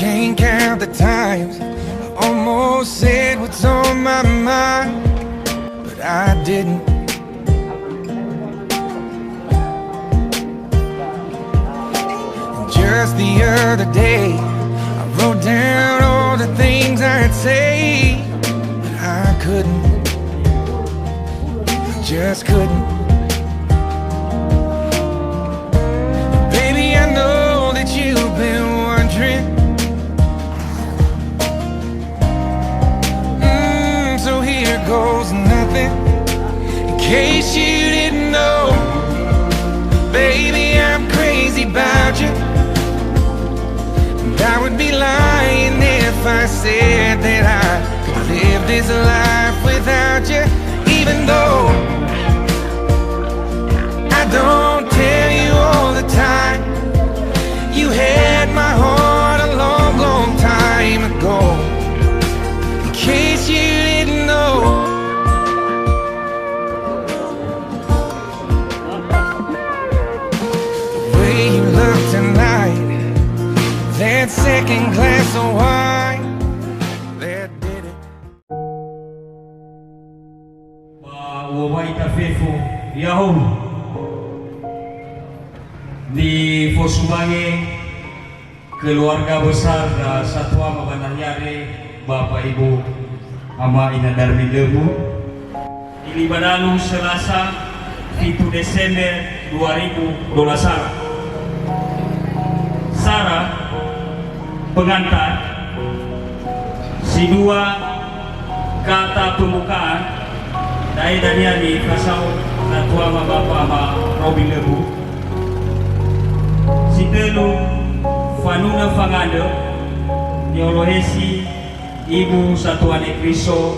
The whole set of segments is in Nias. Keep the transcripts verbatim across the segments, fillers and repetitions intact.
Can't count the times I almost said what's on my mind, but I didn't. And just the other day, I wrote down all the things I'd say, but I couldn't. I just couldn't. Baby, I know that you've been wondering. Mm, so here goes nothing. In case you didn't know, baby, I'm crazy about you. And I would be lying if I said that I could live this life without you. Even though I don't tell you all the time, you had my heart a long, long time ago. In case you didn't know, the way you look tonight, that second glass of wine, that did it. Ba u'owai ita fefu, ya'ahowu. Nifosumange keluarga besar ndra satuama ba Nahiare, Bapak Ibu Ama Ina Darmi Lebu. Di Limbawalu, Selasa, fitu Desember dua ribu dua belas sara. Sara pengantar, si dua kata pembukaan, da'e dania nifasao satuama Bapak Ama Robi Lebu. Si tölu, fanunö fangandrö, ni'olohesi Ibu Satuane Kristo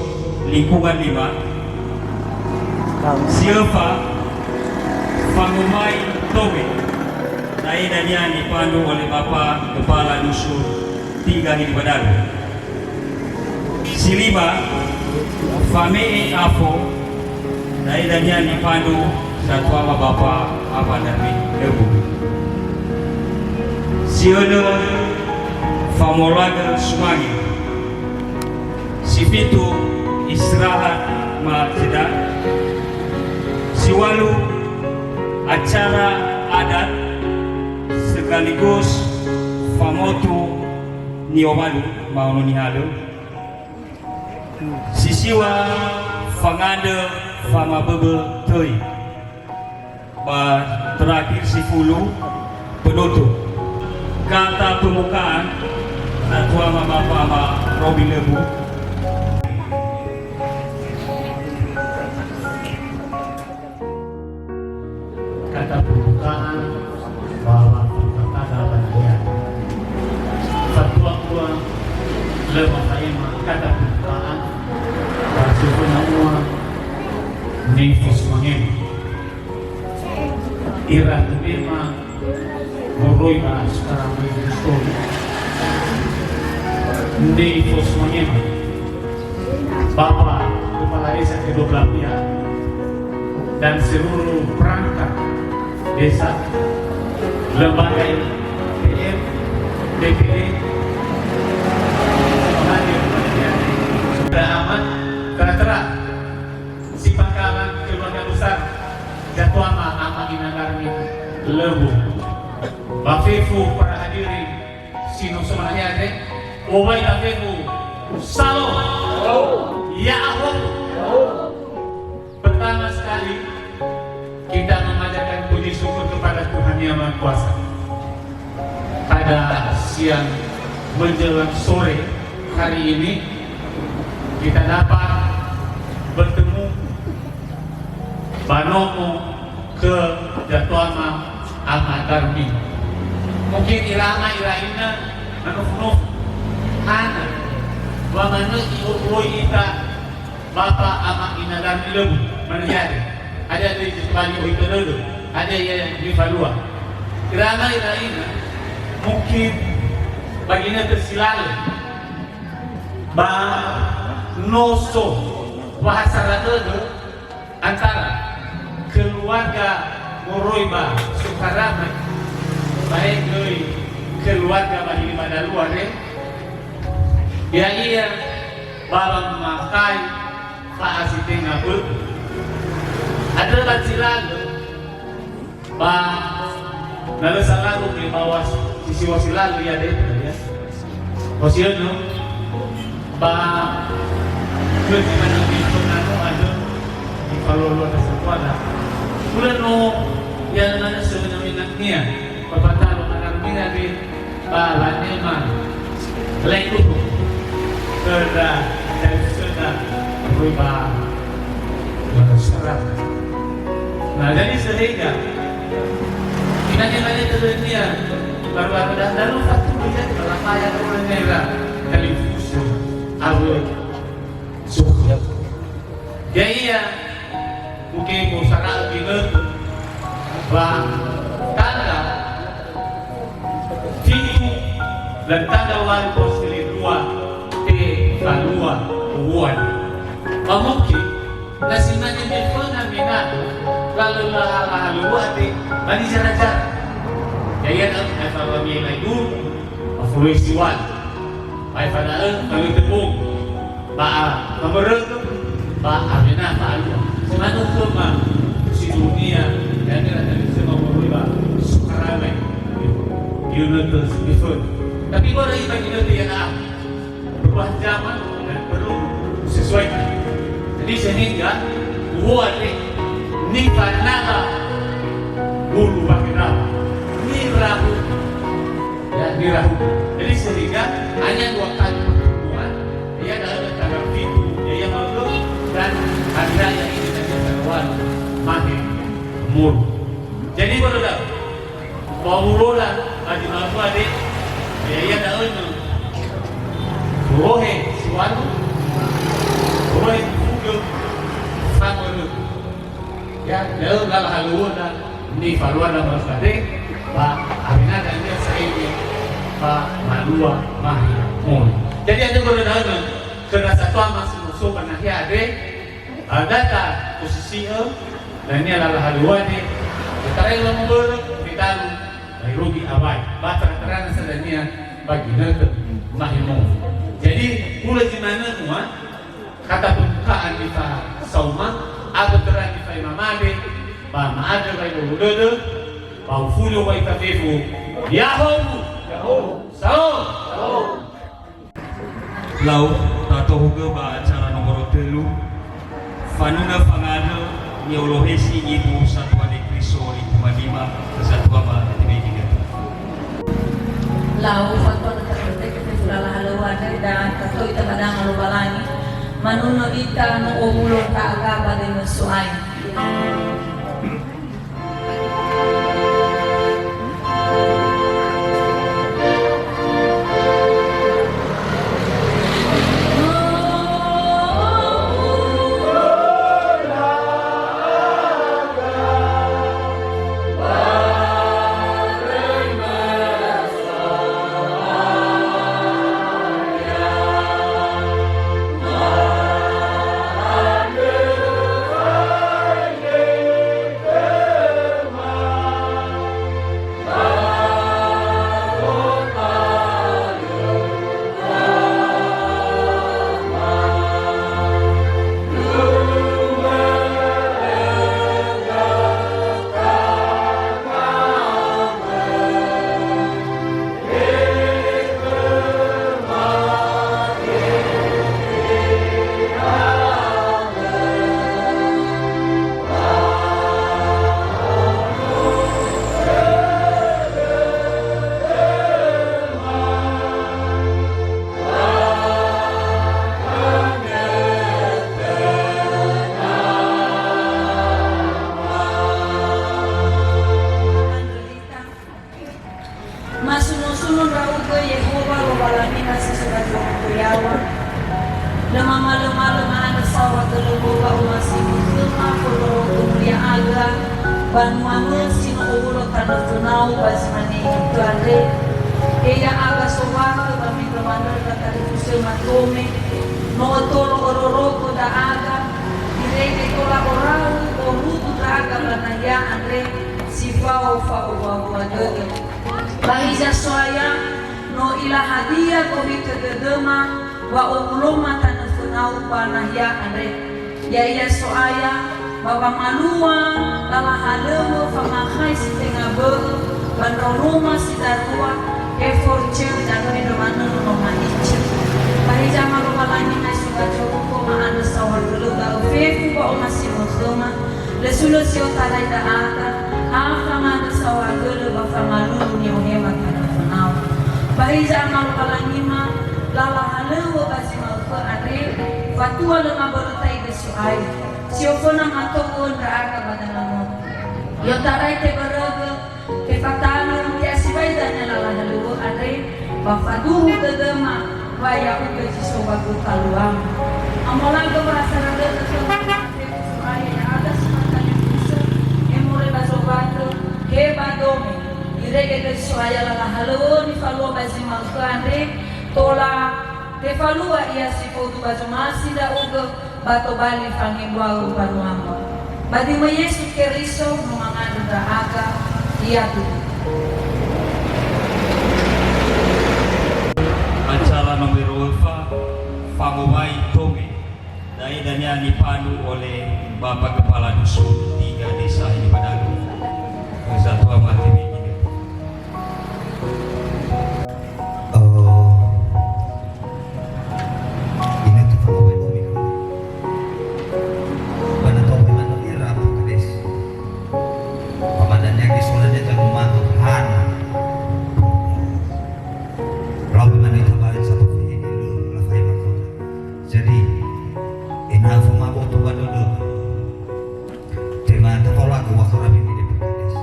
Lingkungan Lima. Si öfa, fangomai towe, da'e dania nipandu oleh Bapak Kepala Dusun tiga Hili Badaru. Si lima, fame'e afo, da'e dania nipandu satuama Bapak Ama Darmi Lebu. Si önö, famolaga sumange. Si fitu, istirahat ma jeda. Si walu, acara adat sekaligus famotu ni'owalu ma ono nihalö. Si siwa, fangandrö famaböbö töi. Ba terakhir si fulu, penutup. Kata pembukaan, satuama Bapak Ama Robi Lebu. Kata pembukaan bahwa perkataan bandia. Fatua ua lö mafa'ema kata pembukaan, ba suföna ua nifosumange. Ira tebema moroi ba sekarang Kristoni. Nifosumange. Bapak Kepala Desa kedua belah pihak dan seluruh perangkat desa, lembaga P M, D P D, hadir. Sudah aman, tera-tera, si pangkalan keluarga besar, Jatuama Ama Ina Darmi Lebu. Ba fefu para hadirin, si no so ma'andrö, owai ita fefu, Shalom. Ya'ahowu. Pertama sekali, kita memanjatkan puji syukur kepada Tuhan Yang Maha Kuasa. Pada siang menjelang sore hari ini, kita dapat bertemu ba nomo khö Jatuama Ama Darmi. Mungkin ira ama ira ina na nofu-nofu. Hana, wa manö i'owai ita Bapak Ama Ina Darmi Lebu, manö ya'e. Ada döi tebali oi tödödö, ada ya nifalua. Ira ama ira ina, mungkin ba ginötö si lalö. Ba no so wa'asara dödö antara keluarga moroi ba Sukarama, bae göi keluarga ba Hili Madalua re, Ya'ia ba wamakai fa'asitenga bö'ö. Andrö ba zi lalö, ba na lö salalu me ba was-, si siwa si lalö ia deta, ya. Wasiönö, ba khözi manö miföna no andrö, ifalolo na sekuada. Hulö no, ya, na lö sewena-wenania, ba batalo manö mina de, ba wanema laiguhu khöra dari söda rui ba Sarah. Na, jadi sehingga inanya-nanya tödönia baru ada dalam satu melihat kalau saya orang nera dari fusu awal suku. Ya'ia, muke mosara'ö ginötö ba tanggal fitu dan tanggal walu Kosili dua te falua uwuan. Ba muke, na sinanya meföna mena'ö, lalö laha-laha luade ba nizara-zara. Ya'ia da'ö, aefa ba mi'elai dulu, ba fuloi siwali. Aefa da'ö, ba lö tebong. Ba, a, famörögö, ba, awena fa'alua. Semanö khöma si dunia, ya'ia ira tali sema moroi ba sukarame. Ginötö si fön. Tapi börö iba ginötö ya'aga. Perubahan zaman dan perlu sesuaikan. Jadi sehingga, uwuan nifanala bulu bakera. Nirahu. Ya, nirahu. Jadi sehingga hanya dua kali pertemuan, ya, dalam tanggal fitu, ya, ya, maklum, dan hari raya ini tanggal walu Mahe Mulu. Jadi, börö da'ö, ba wulöda, ba zi ma'ökhö de, ya, ya, da'ö nö. Rohe siwalu, rohe fugö, famörögö. Ya, lö lala haluöda, nifaluana marasade, ba awena dania sa'ae, ba malua mahe mole. Jadi, andrö börö da'ö nö, khöra satua ma si no so ba nahia andre, a, data posisi'ö, dania lala haluane, itarai lama börö, fetalu, ba irugi awai. Ba tara-tarana sa dania, ba ginötö, mahe mole. Jadi, hulö zi manö mua, Kata pembukaan nifasauma, abötöra nifaimamade, ba ma'andrö wa ibolo dödö, ba ufulio wa itafefu, Ya'ahowu! Ya'ahowu! Salam! Lau, tatohugö ba acara nomoro tölu, fanunö fangandrö, ni'olohesi ibu satua de Kriso lima lima, satua ba T B G. Lau, fatua na tatete ke fefula lahalöŵa andre, da tatoi tabadanga Lowalangi, manunö ita no owulo ndra'aga ba döi mösu'ae. Masuno-suno ndra'ugö Yehowa Lowalanina si so ba zorugo yaŵa. Lö mamalö-malö ma'andrö saohagölö-Mö wa'omasi'ö khöma fondrorogö mulia'aga, banuamö si no owulo tanö fönau ba zi mane Egipto andre. He ya'aga sowakö ba mendrö-mandrö talifusöma tome, no ötolo örorogö ndra'aga, irege tola ora'u orudu ndra'aga ba nahia andre si fao fa'owua-wua dödö. Ba hiza So'aya, no ila hadia gohitö dödöma, Ba owuloma tanö fönau ba nahia andre, ya'ia So'aya, ba wamalua lala halöŵö famahae si tenga bö'ö ba ndraonoma si darua, he forceu danö ndrö manö no manicö. Ba hiza ma Lowalangi na so ba Zoruko ma'andrö saohagölö da'ö fefu ba omasi'ö khöma, lö sulö si otarai ndra'aga, ha fangandrö saohagölö ba famalulu ni'ohema tanö fönau. Ba hiza ma Lowalangima, lala halöŵö ba zi ma'ökhö andre, fatua lö mabölötaigö So'aya, si oföna matou'ö ndra'aga ba dalangogu. I'otarai tebörögö, tefatanö, te'asibai dania lala halöŵö andre, ba faduhu dödöma wa ya'ugö zi so ba götaluama. Amolagö wa asara dödö khöma fefu So'aya ya'aga si fatalembusi, he moroi ba zombakö, he ba dome. Irege göi So'aya lala halöŵö nifalua ba zi ma'ökhö andre, tola tefalua ia si faudu ba zomasi ndra'ugö, ba tobali fangembua'ö mbanuama. Ba döi-Mö Yesu Keriso no mangandrö ndra'aga, ia tudu. Acara nomero öfa, fangowai tome. Da'e dania nipanö ole Bapak Kepala Dusun tiga desa ini pada Agung. Persatuan Mati Begi. Oh. Ina tu fangawai omi. Bana tau memang ira Pak Kades. Pamandannya ke soalnya tak rumah hana. Lau memang ita balik satu ini lu lafai mahkota. Jadi, ena'ö famaboto ba dödöma. Tema tafaolagö wa khöra bini de Pak Kades.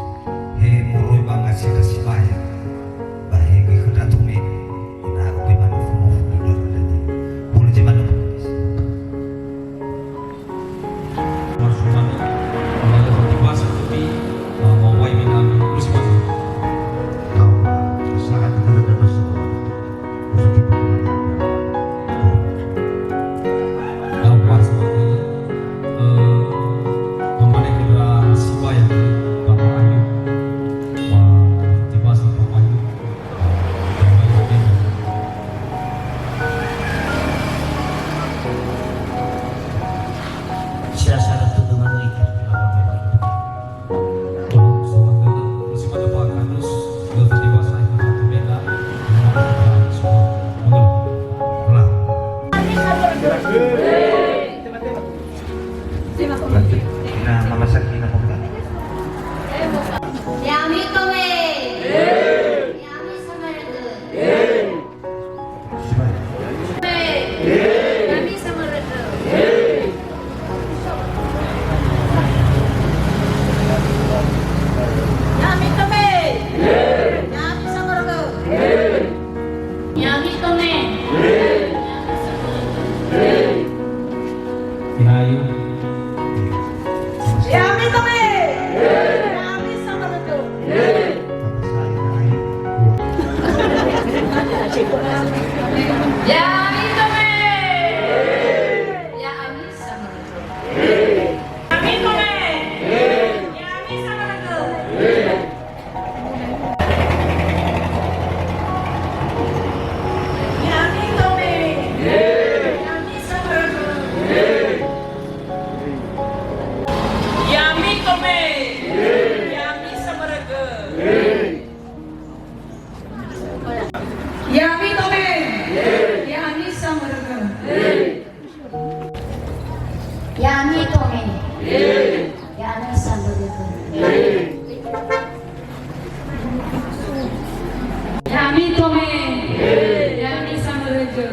He moroi ba ngasida sibaya. Ba he göi khöndra tome. Ina goi manufu-nufu dödö dödö. Hulö je manufu. Manufu-nufu. Manufu-nufu. Manufu-nufu. Manufu-nufu. Manufu-nufu. Manufu-nufu. Au pas, eh, mamane khöra sibaya, Bapak Ayu, wa tiba si Bapak Ayu. Siasa ratu dengan itu. Ina mama Sakina, Papa. Ya'ami tome. Ya'ami samarögö. Ya'ami samarögö. Ya'ami tome. Ya'ami samarögö. Ya'ami tome. Ya'ami samarögö. Inayu. Ya'ami tome. Ya'ami samarögö. Ya'ami tome. Ya'ami samarögö. Ya'ami tome. Ya'ami samarögö. Ya'ami tome. Ya'ami samarögö. Ya'ami tome. Ya'ami samarögö. Ya'ami tome. Ya'ami samarögö. Ya'ami tome. Ya'ami samarögö.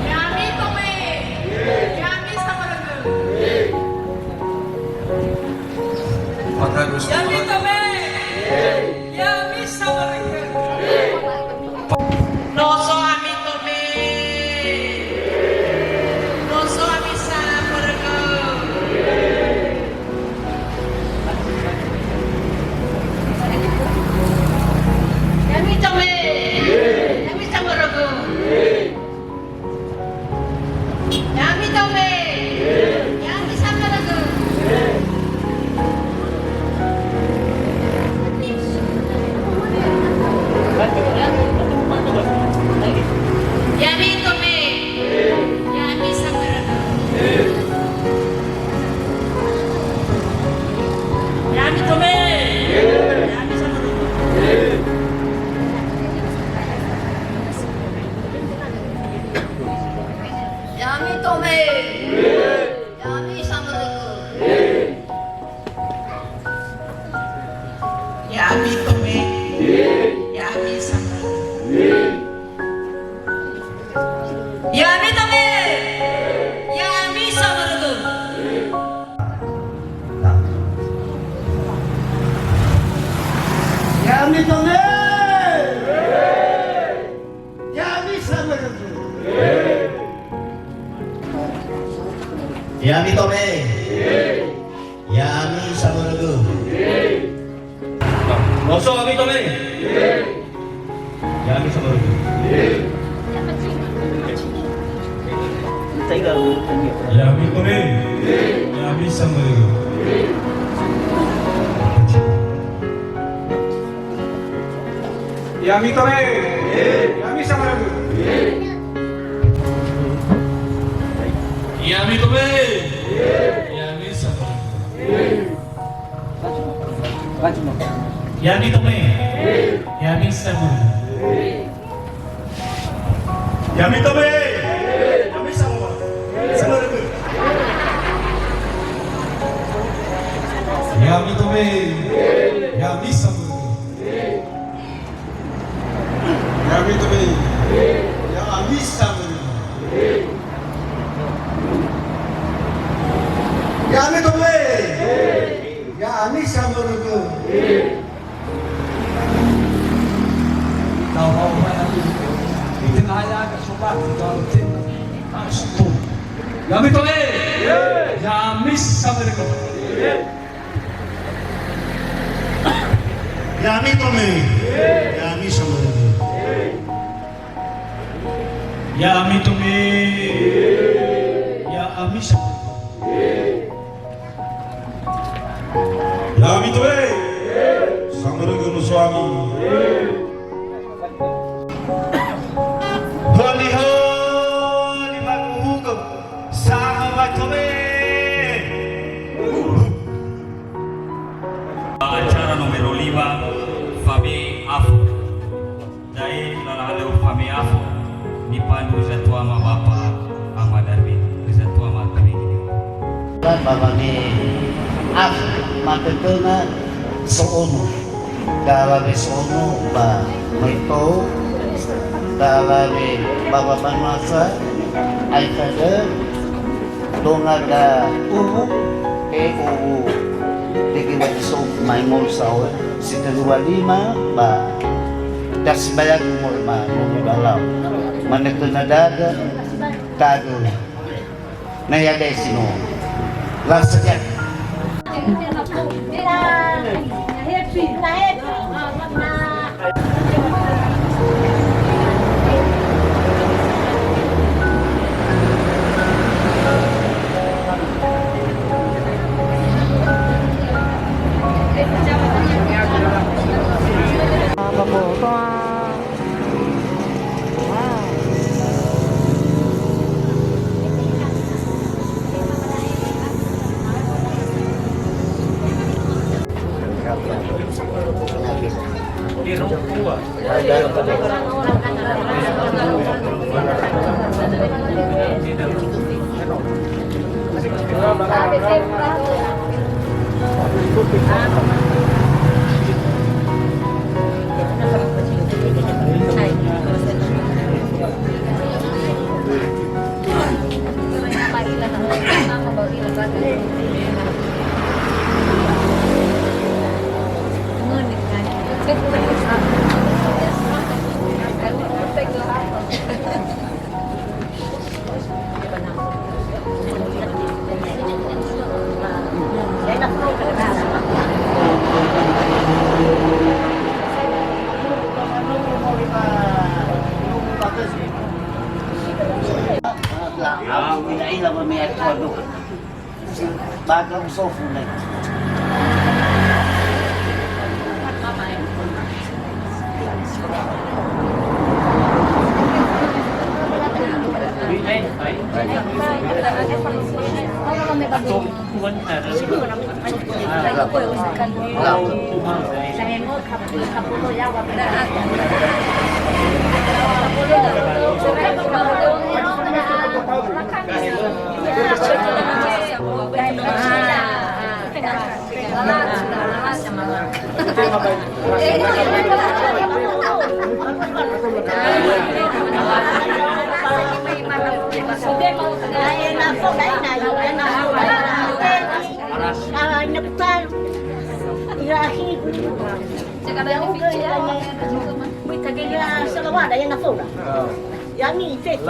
Ya'ami tome. Ya'ami samarögö. Ya'ami tome. Ya'ami samarögö. No so ami tome. No so ami samarögö. Tome. Ya'ami samörögö. Ya'ami tome. Ya'ami samörögö. Ya'ami tome. Ya'ami samörögö. Ya'ami tome. Ya'ami samörögö. Ya'ami tome. Ya'ami samörögö. Moso ami tome. Ya'ami samörögö. Ya'ami tome. Ya'ami samörögö. Ya'ami tome. Ya'ami samörögö. Ya'ami tome. Ya'ami samörögö. Ya'ami tome. Ya'ami samörögö. Ya'ami tome. Ya'ami samörögö. Samörögö. Ya'ami tome. Ya'ami samörögö. Ya'ami tome. Ya'ami samörögö. Ya'ami tome. Ya'ami samörögö. Ya'ami tome. Ya'ami samörögö. Ya'ami tome. Ya'ami samörögö. Ya'ami tome. Ya'ami samörögö. Ya'ami tome. Samörögö musoami. Haliha lima kuhugö. Sama tome. Acara nomero lima, Fame Afo. Da'e lala halöŵö Fame Afo, nipandu zi tuama Bapa Ahmad Darwin, zi tuama Darwin. Ba Fame Afo, matötöna so'ono. Dalawe so'ono ba möi tou, dalawe ba wabanuasa, aefa dö, Donga da uwu, e uwu. Dege wati so mai ngolu saoe, si tölu wa lima, ba da sibayagu moroi ma ngolu dalau. Manö töna daga, daga. Na ya desi no. La sejak. Baga usofu nai. Ira ahi. Ya, uga ya, ya. Ya, salawada ya nafola. Yami, Fefu.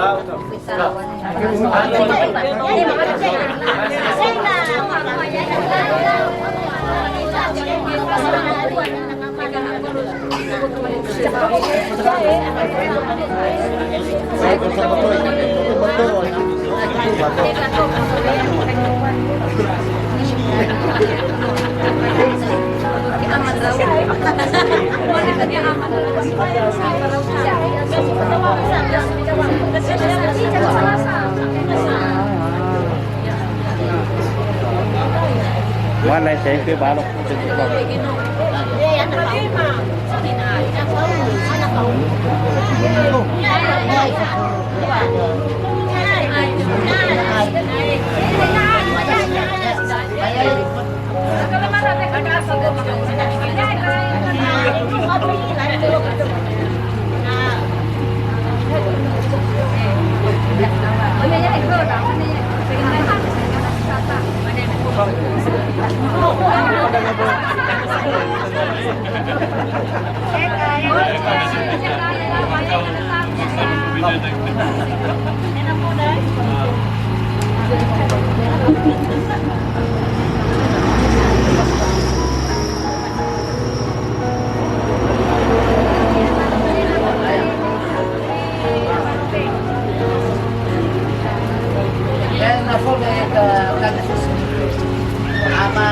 Mana saya ke balok. Ama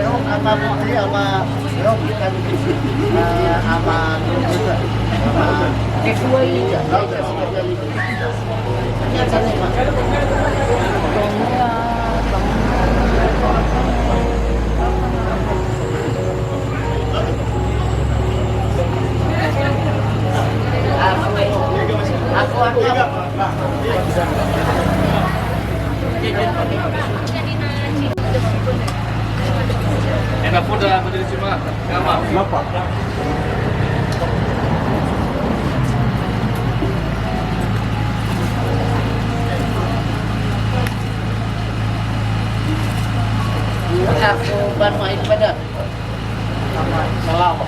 Ro-, Ama Putri, Ama Robi, eh, Ama Ketua. Ena poda majelis jemaah. Kenapa? Aku banua ibadah. Salawa.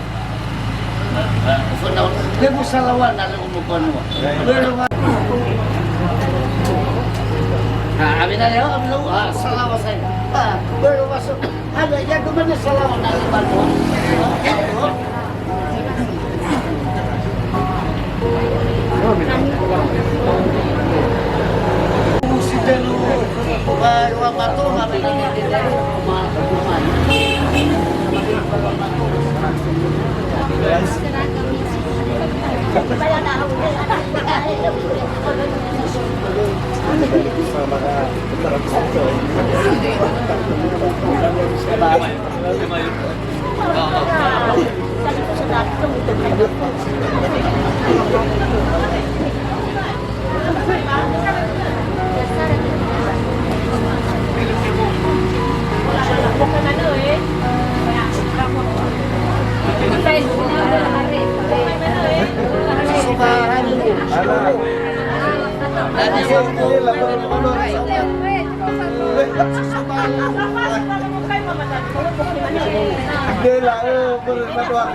Lebu salawa na le ulu banua. Bero ma-, nah, abina leo, abina, ah, salawa saya. Ah, bero masuk. Ada ya, kemana salawa na le banua? Dela, eh, bermaduang.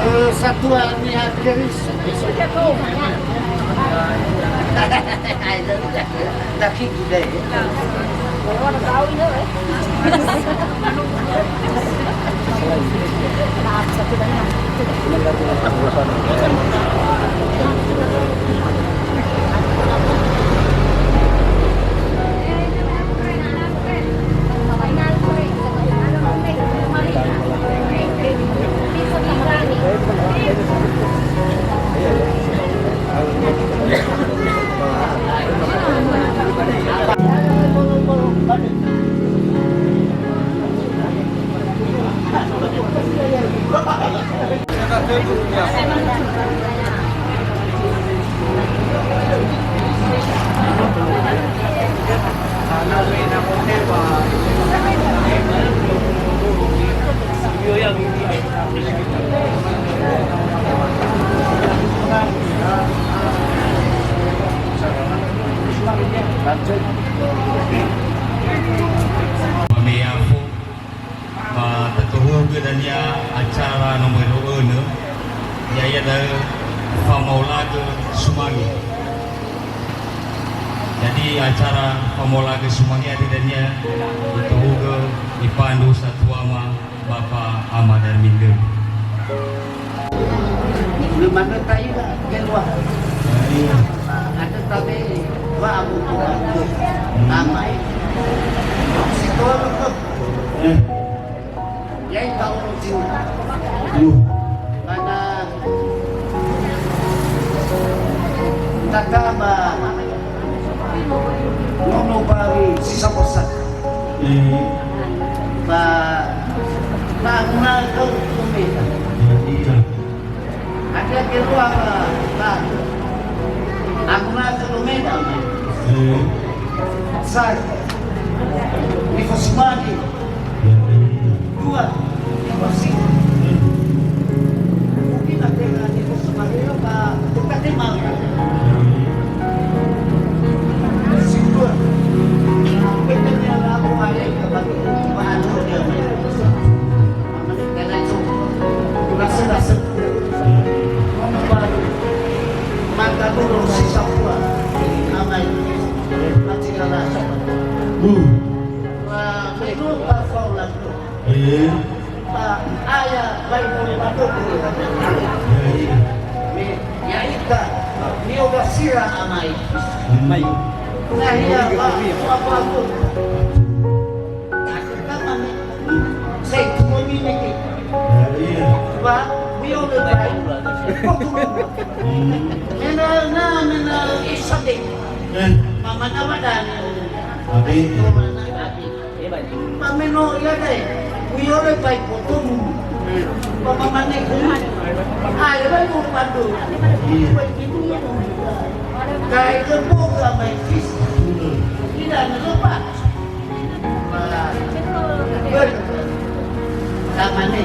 Eh, Satua Niha Keris. Daki gudai. Ba Meafo, ba tatohugö dania acara nomor önö, ya'ia da'ö famaolagö sumange. Jadi acara famaolagö sumange andrö dania itohugö, ipandu satuama Bapa Ama Darmindö. Lö manö ta'ila keluar. Iya. Ada tabe wa abu abu. Amai. Si tolo ke. Eh. Yai ka ulu cinta. Lu. Mana tata ba nono bari si sabosa. Eh. Ba, ba, na, na, na, Iya, iya. Hadia keluar, ba, ba, aku na ke lumeda, ma. Eh. Sai. Nifosimani. Iya, iya. Dua. Nifosi. Eh. Mungkin ada yang nifosimani, ba, tempat tempat. Eh. Sindua. Kita ni ala aku ayah ke bagi, ba, anu dia, ma. Hmm. Eh. Ya, ya. Ya'ita, ni'ogasira amai. Hmm. Nahia ba, apa-apa. Sai tuo ni niki. Iya. Ba, beliau lebay. Kok turun? Hmm. Menal na, menal isade. Eh. Mama na wadan. Abi. Mama na abi. Ba meno ia dai. Beliau lebay kok turun. Ba mama ni. Ayo, ayo, pandu. Iya. Kai ke boga mai fis. Tidak ngelupa. Tamane,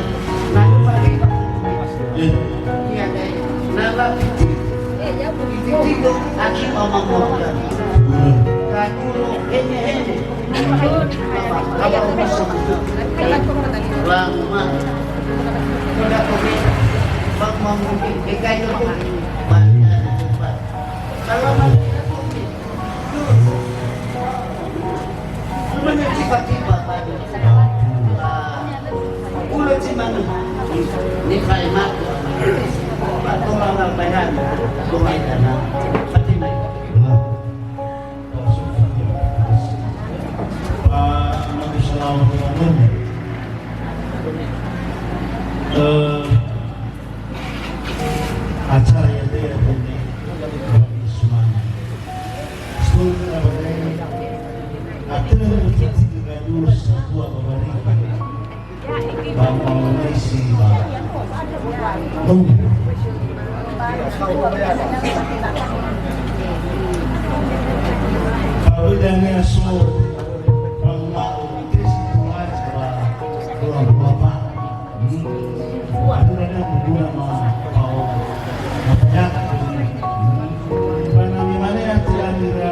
na lupari. Iya, dai. Na la piti. Piti tigo, aki mama mama. Kakuro, hene, hene. Apa, apa, apa, apa. Lama. Tidak kau. Bang, bang, mungkin. Eka itu. Bang, bang. Kalau mati, Lu mane tiba-tiba bani. Ah, ulo cimanu. Ni fai matu. Ba tola la bayan. Tola dana. Fatimah. Pak Nabi Sallallahu Alaihi Wasallam. Eh, Acara ya'ia da'e, Bani Sumana. Stul Rabadai, atörö fiti gaduhu sambua babarigi, ba ma'onisi ba. Ba bödania so, ba ma'onisi ba, ba, ba, ba. Hmm. Wah, dua na guna ma pao. Apa ya? Hmm. Ba na memane ati anira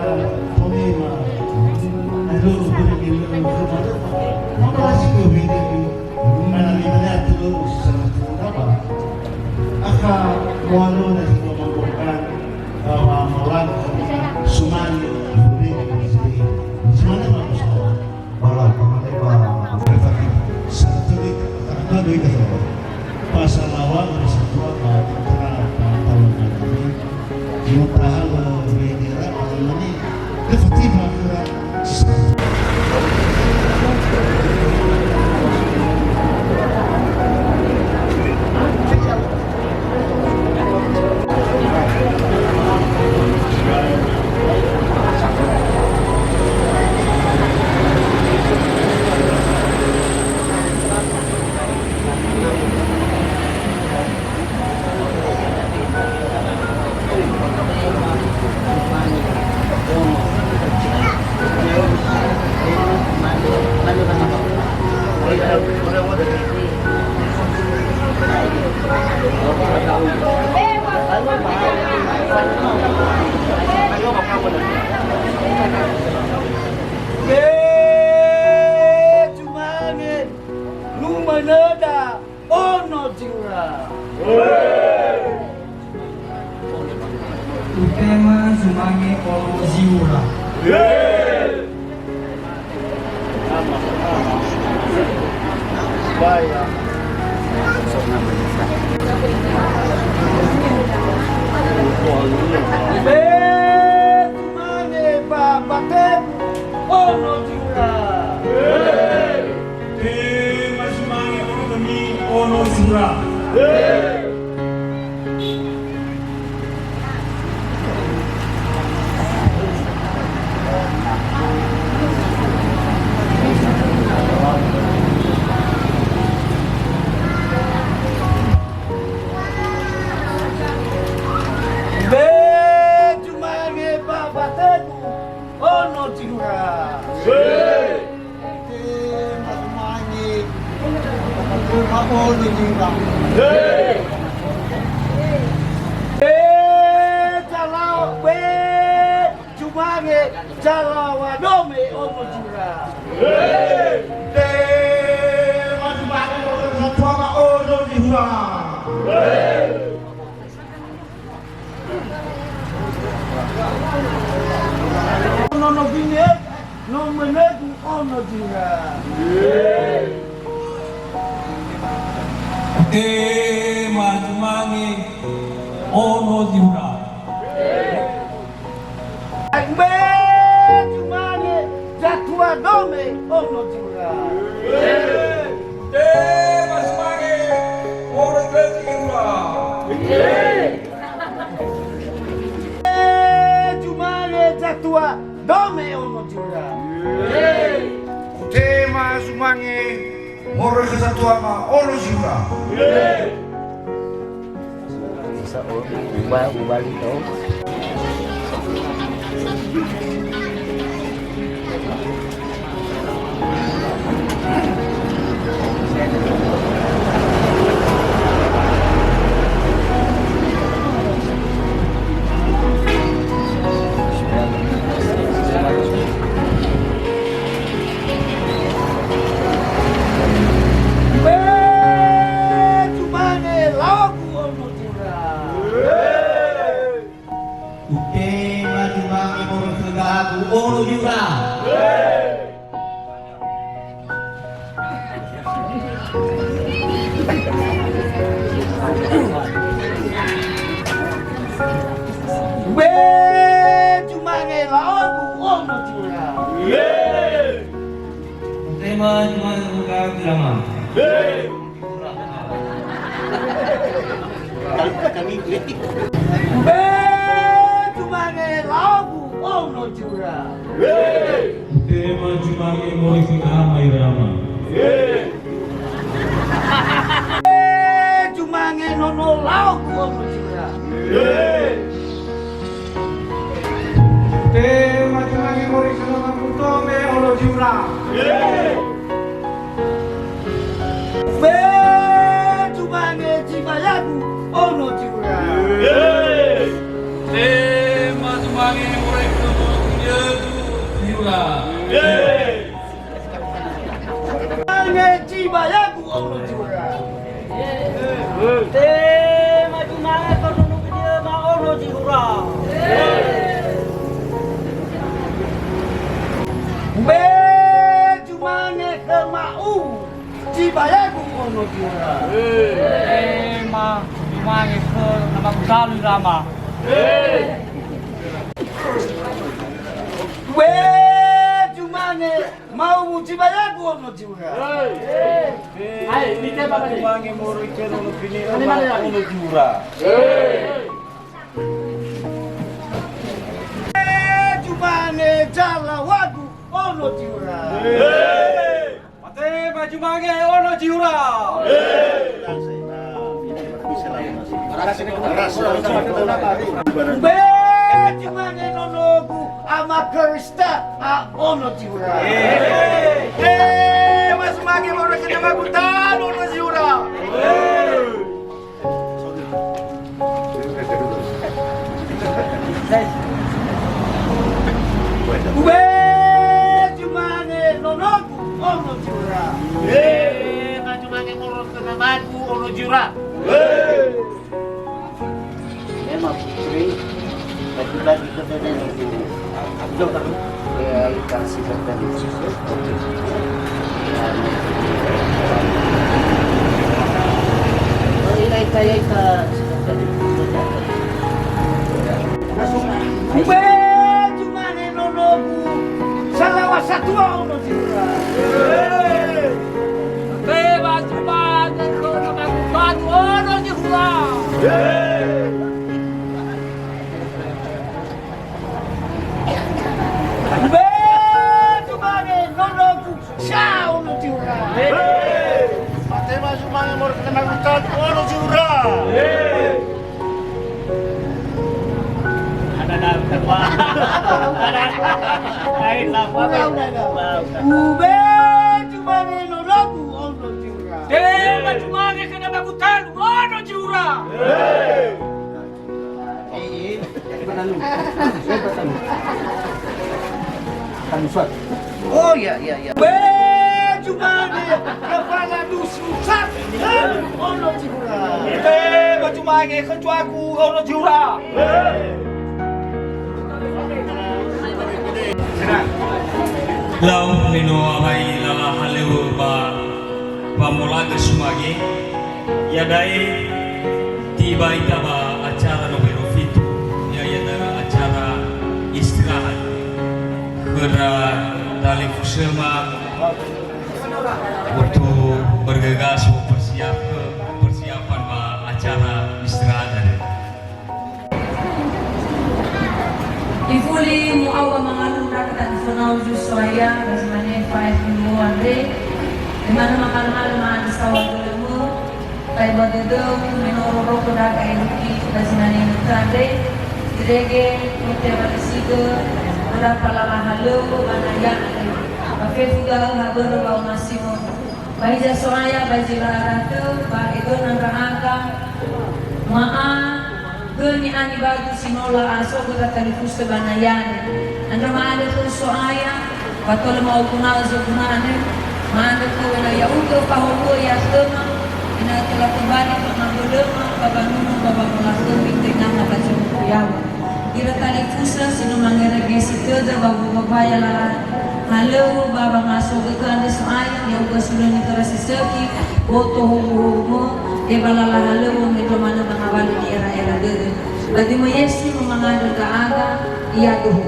tome ma. Hmm. Aduh, guna gila. Maka masih ke beda ni. Ba na memane ati lu sama tu apa? Aka mualo na si mengorbankan, eh, maulang sumani. Sumani ma pesawat. Wala, pamane ba, saat itu, tak ada duit, tak ada. Pasal awal, ada satu apa, kita, apa, tahun ini, mutahan, bendera, apa namanya, dia fatiha, kira. He zumange, numanöda ono zi ura. Utema zumange ono zi ura. He zumange ba, ba tebu ono zi ura. Tema zumange ono zi ura. He zumange ba, ba tebu ono zi ura. He mazumange, ma ono zi ura. He zalawa, he zumange zalawa dome ono zi ura. He mazumange, ma ono zi ura. Nono bine, no menegu ono zi ura. Tema zumange ono zi ura. Mbe zumange zatua dome ono zi ura. Tema zumange ono zi ura. He zumange zatua dome ono zi ura. Tema zumange moroi khö zatua ma ono zi ura. Bisa, oh, ubah, ubah gitu. Mbe zumange laogu ono zi ura. Utema zumange moroi khö gagu ono zi ura. Mbe zumange laogu ono zi ura. Tema zumange moroi khö gagu, Rama. Mbe zumange laogu ono zi ura. Tema zumange moroi khö ama, Rama. Mbe zumange nono laogu ono zi ura. Tema zumange moroi khö nono mutome ono zi ura. Mbe zumange zibayagu ono zi ura. Tema zumange moroi khö nono zi ura. Mbe zumange zibayagu ono zi ura. Tema zumange khö nono biniö ma ono zi ura. Mbe zumange khö ma'u zibayagu ono zi ura. Tema zumange khö namagu dalu, Rama. Mbe zumange ma'u zibayagu ono zi ura. Hai, mitema tadi. Zumange moroi khö nono biniö ma ono zi ura. Mbe zumange zalawagu ono zi ura. Tema zumange ono zi ura. Mbe zumange nonogu ama Krista a ono zi ura. Tema zumange moroi khö namagu dalu ono zi ura. Ube, zumange nonogu ono zi ura. Eh, ma zumange moroi khö namagu ono zi ura. Eh. Ema putri, lagi-lagi ke dede nunggu. Abdo kan? Eh, aika si bertemu. Oh, iya, aika, aika. Ube, zumange nonogu, salawa satua ono zi ura. Ube, zumange khö namagu ono zi ura. Ube, zumange nonogu, sa ono zi ura. Matema zumange moroi khö namagu talu ono zi ura. Ada, ada, ada. Lain lah, Pak. Udah, udah, udah. Udah, udah. Ube, zumange nonogu ono zi ura. Tema zumange khö namagu talu ono zi ura. Eh, eh, eh, Pak Tanu. Eh, Pak Tanu. Tanu Suat. Oh, ya, ya, ya. Weh, zumange, kepala dusun sat. Ono zi ura. Eh, weh, zumange, kecuaku, ono zi ura. Lau me no awai lala halöŵö ba wamolaga sumange, iada'e tibai ita ba acara nomero fitu, ya'ia da'ö acara istirahat. Khöra talifusöma untuk bergegas mempersiapkan, persiapan ba acara istirahat andrö. Ifuli mu'aua mangalulu ndra katanifo nau Zosuaya, ba zi mane fae khöluo andre, me manö mangalo-ngalo ma'andrö saohagölömö, ta'ebua dödöu, me no ororogö ndra'aga erugi, ba zi mane nötö andre, irege, no te'abalisigö, ndra falala halöŵö ba naya andre, ba fefu da'ö ha börö wa'omasi'ö. Ba hiza So'aya, ba zi la'ara tö, ba edöna ndra'aga, ma'a, gö ni'anibadu si no la'asogö tatalifusö ba nayane. Andrö ma'andrö khöu So'aya, ba tola ma'oguna'ö zoguna'ö, ma'andrö khöu ena'ö ya'ugö fahowu'ö ya'ia khöma, ena'ö tola tobali fangabölöma ba wanunu ba wangolakhömi tenga na ba zomuku yaŵa. Ira talifusö si no mangeragesi tödö ba wowawaya lala halöŵö ba wangasogögö andre So'aya, ya'ugö sulöni khöra si sökhi, boto howuhowumö, e ba lala halöŵö mendrua manö ba ngawalö ni'era'era dödö. Ba döimö Yesu no mangandrö ndra'aga, iaduhu.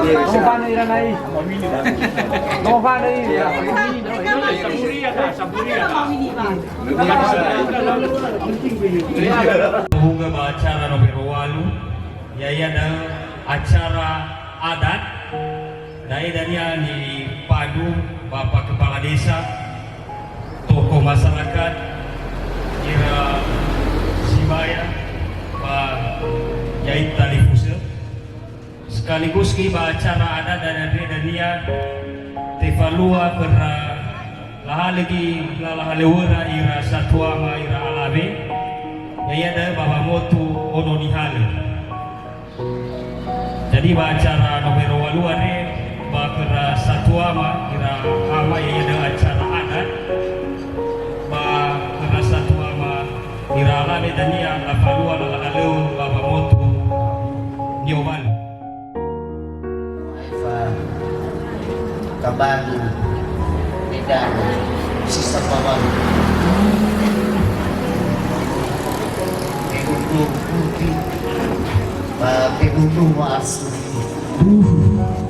No fane ira nai. No fane ira. Tohunggö ba acara nomero walu, ya'ia da'ö acara adat. Da'e dania nipandu Bapak Kepala Desa, tokoh masyarakat, ira sibaya, ba ya'ita talifusö. Sekaligus göi ba acara adat dan andre dania tefalua khöra lahalö göi, lala halöŵöra ira satuama ira alawe, ya'ia da'ö ba wamotu ono nihalö. Jadi ba acara nomero walu andre ba khöra satuama ira ama, ya'ia da'ö acara adat, ba khöra satuama ira alawe dania lafalua lala halöŵö ba wamotu ni'owalu. Aefa kabalu, medan, sisa bawang. Pebuntu putih, ba pebuntu wa'asu.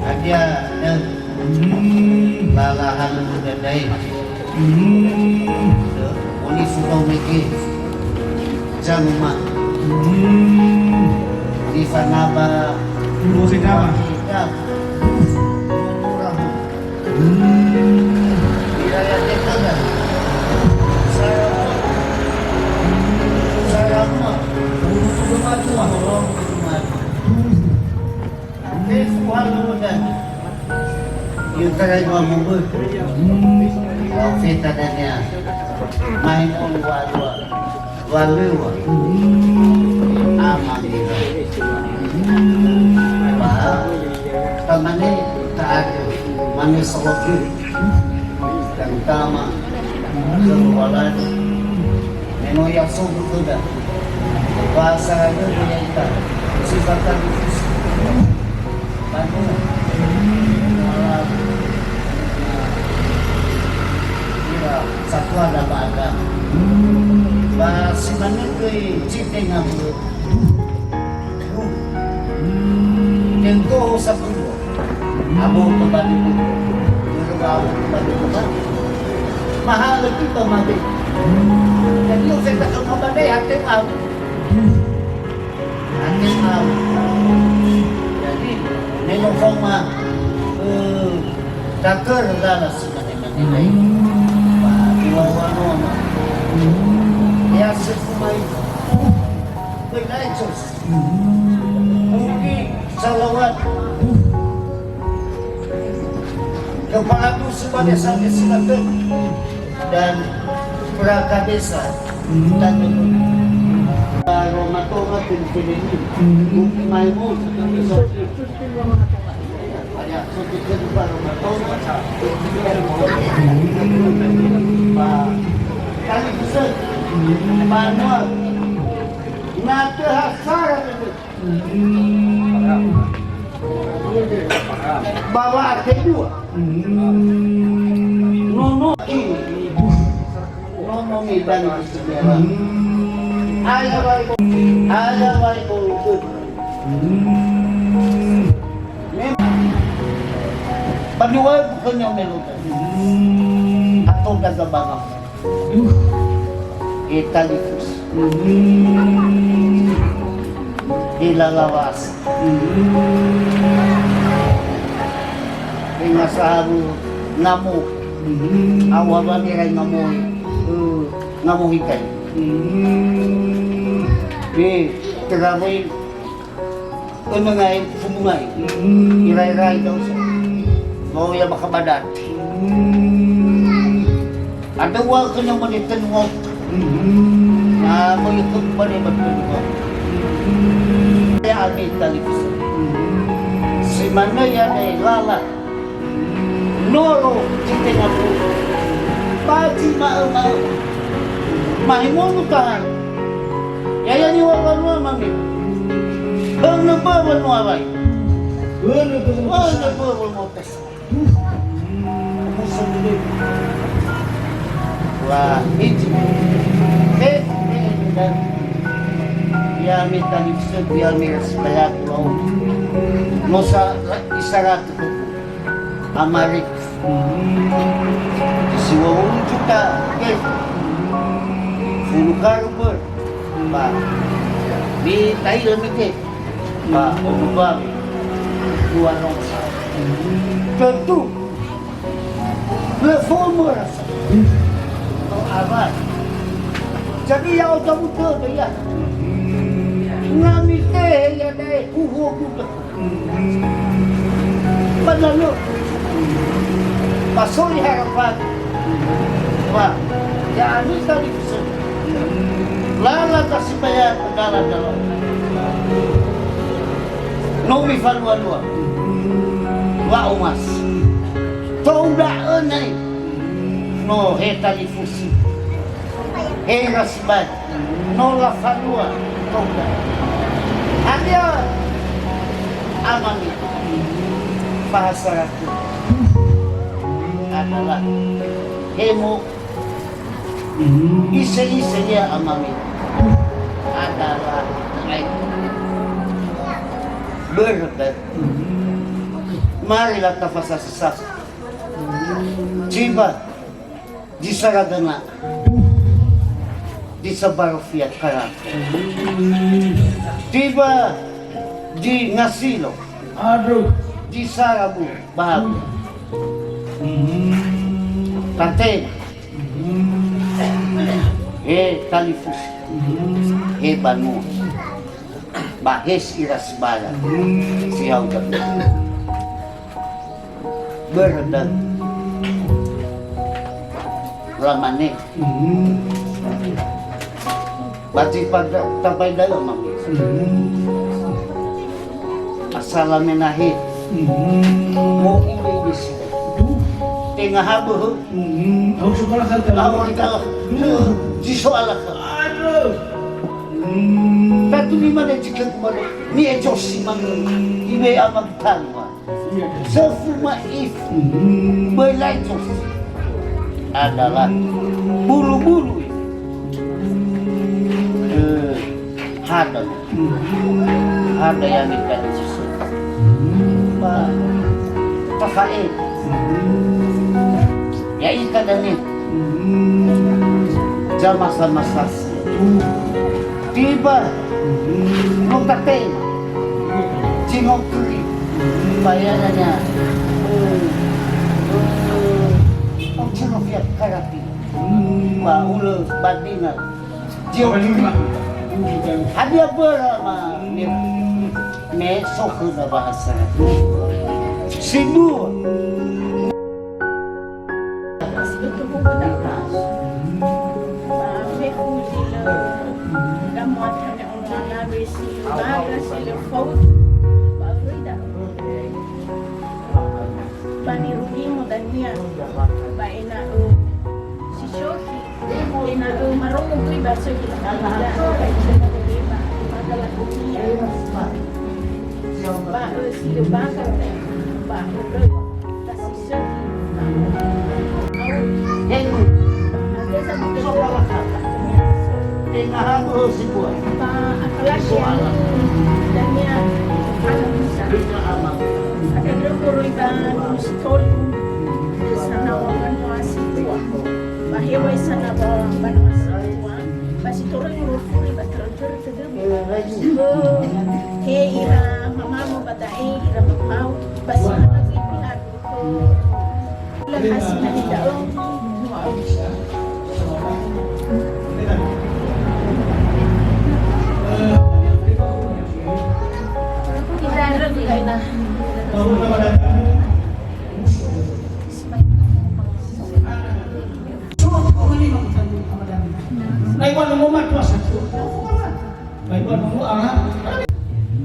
Hadia, eh, lala halu dadae. Oli fudau mege. Jangan ma. Oli fanaba. Murah. Wilayah Tetangga. Saya saya rumah. Rumah tua. Fefu halö dania. I'otarai wamöbö. Profeta dania. Main on walua. Walua. Ama nira. Ba. Tamane ta'adu. Mane sawakil. Kantama. Kelualan. Me no ya'asofu khöda. Ba saragö ya'ita. Sifatan khusus. Banua. Alam. Ira satuada ba agama. Ba si manö göi cite ngambö. Tentu sapuluh. Abo kembali. Abo kembali. Mahal kita mati. Jadi, usai tak mau badai, hati mau. Hati mau. Jadi, neno koma, eh, takar dalam sebenarnya. Ba, iŵa'ö no ama. Ya, sefu mai. Böi lae, Jos. Mugi salawat. Kepala dusun ba desa Desilatöng dan perangkat desa dan Roma Tonga Tengkeleni. Mugi mai mu. Bawa kedua. Nono ki. Nono mi bani sejarah. Ayah wai. Ayah wai. Memang. Bani wai bukannya melukai. Atau dagang barang. Duh. Italikus. Ilalawas. Ingasaharu namo. Awa bani rai namo. Eh, namo hikai. Eh, terawih. Önö ngai, fumu ngai. Irai-rai dausa. Mau ya maka badan. Ada wa kena mane tenua. Nah, mau ya kena mane batenua. Ya, ami tali bisa. Si mana ya, eh, lala. Noro zi tenga fu. Bazi ma'ö-ma'ö. Mahimonu tahan. Ya'ia niŵa'ö wanua mame. Önö böwö no awai. Önö böwö no awai. Wa iji. He, he, he, ya me talifusögu, ya me rasibaya lau. No sa, isaratu khögu. Amare. Siwowulu juta, he. Fulu karu bör. Ba. Mi taila mete. Ba, omubawe. Dua nongsa. Tentu. Lö fo'ö mörasa. Awai. Jadi ya'o dawuda ya. Na mitehe ya da'e huhuo guda. Ba danö. Ba soli harapan. Ba, ya anita di pesen. Lala tasibaya dala-dala. No mifalua-lua. Wa'o mas. Tou da'ö nai. No he talifusi. He ira sibai. No lafalua. Tou da'ö. Hadia amami. Bahasa Raku. Adalah. Hemo. Ise-ise ia amami. Adalah. Börö. Mari la tafasasa. Tiba di Saradana, di Sabarofia Karate. Tiba di Nasilo. Aduh. Di Sarabu, Bahabu. Tante. He talifus. He banua. Ba he si ira sibaya. Si hau da'ö. Börö da'ö. Lamane. Ba zi pada tambai da'ö mami. Asala menahe. Mo ule isi. Tenga ha böhö. Au sekolah kan. Au sekolah. Zi soala. Aduh. Tatu lima dan jika kumado. Ni ejosi mami. Iwe amang tanwa. Sefu ma'ifu. Böi lain sos. Adalah bulu-bulu ini. Eh, hada. Hada yang dikasih susu. Ba, tafae. Ya, ita dania. Jama sama sasi. Tiba, no tatema, zi no töli, bayaranya, eh, eh, zi no fiak karapi, ba ulö badinga, zi no töli. Hadia börö ma, me, me so khöda bahasa. Sindua. Ba fefu zi lö gamuata me ono alawe si lö baga si lö faudu. Ba öröi da'ö. Ba nirugimo dania. Ba ena'ö si sökhi. Ena'ö marongo göi ba sökhi. Ba ena'ö marongo göi ba. Ba ö si lö baga. Ba öröi. Henu. Sokalakata. Tenga ha böhö si bua. Soala. Reka ama. Ba hewai sana ba banua si tua. Ba si toröi ngurufuri ba törö-törö tödömi. He ira mamamo ba da'e ira mapau. Ba si hana göi pihak.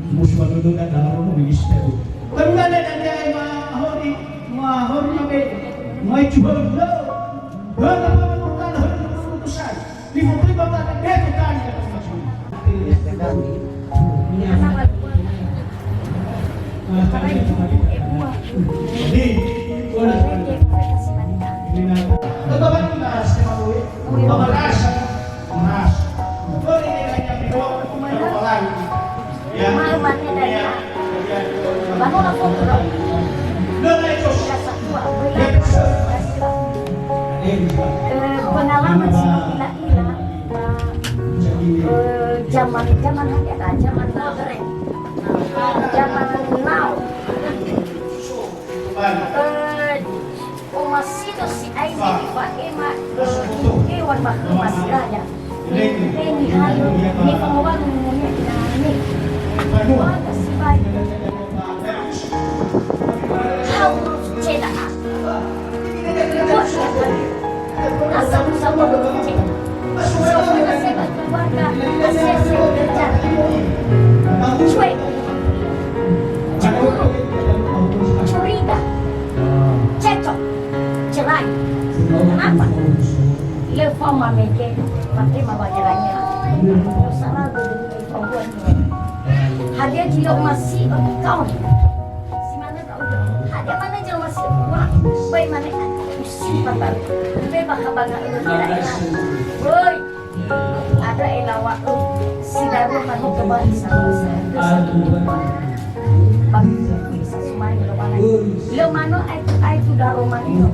Musu wa dodo da dalam romo minister. Kami ada ada ma hori, ma hori ma be, ma icu hori lo. Bala ma ma kala hori ma ma kusai. Di mo prima ba be to tani da ma. Jadi, boleh. Eh, pengalaman si no ila-ila, eh, zaman, zaman hadia, zaman modern. Zaman now. Eh, omasido si'ai zi fa'ema, eh, hewan ba khöma si raya. Nihalö, nifangowalu nimulia ina ne. Wa ka sibai. Hau ceda a. Wa ia kali. Asal-usal wa ceda. Semua nasib keluarga, asal-asal kerja. Cuek. Cemburu. Curiga. Cekcok. Cerai. Kenapa? Lö faoma mege, mate mawa nyerah-nyerah. Dosa lagu demi kesembuhan. Hadia zi lö omasi'ö kaoni. Si manö ndra'ugö. Hadia manö zi lö omasi'ö. Wah, böi manö usi patal. Böi bakha banga ero kira-kira. Böi. Ada elawa, eh, si darua manö coba di sana, sana. Bagi bisa sumai lö manö. Lö manö ai tu, ai tu darua manö.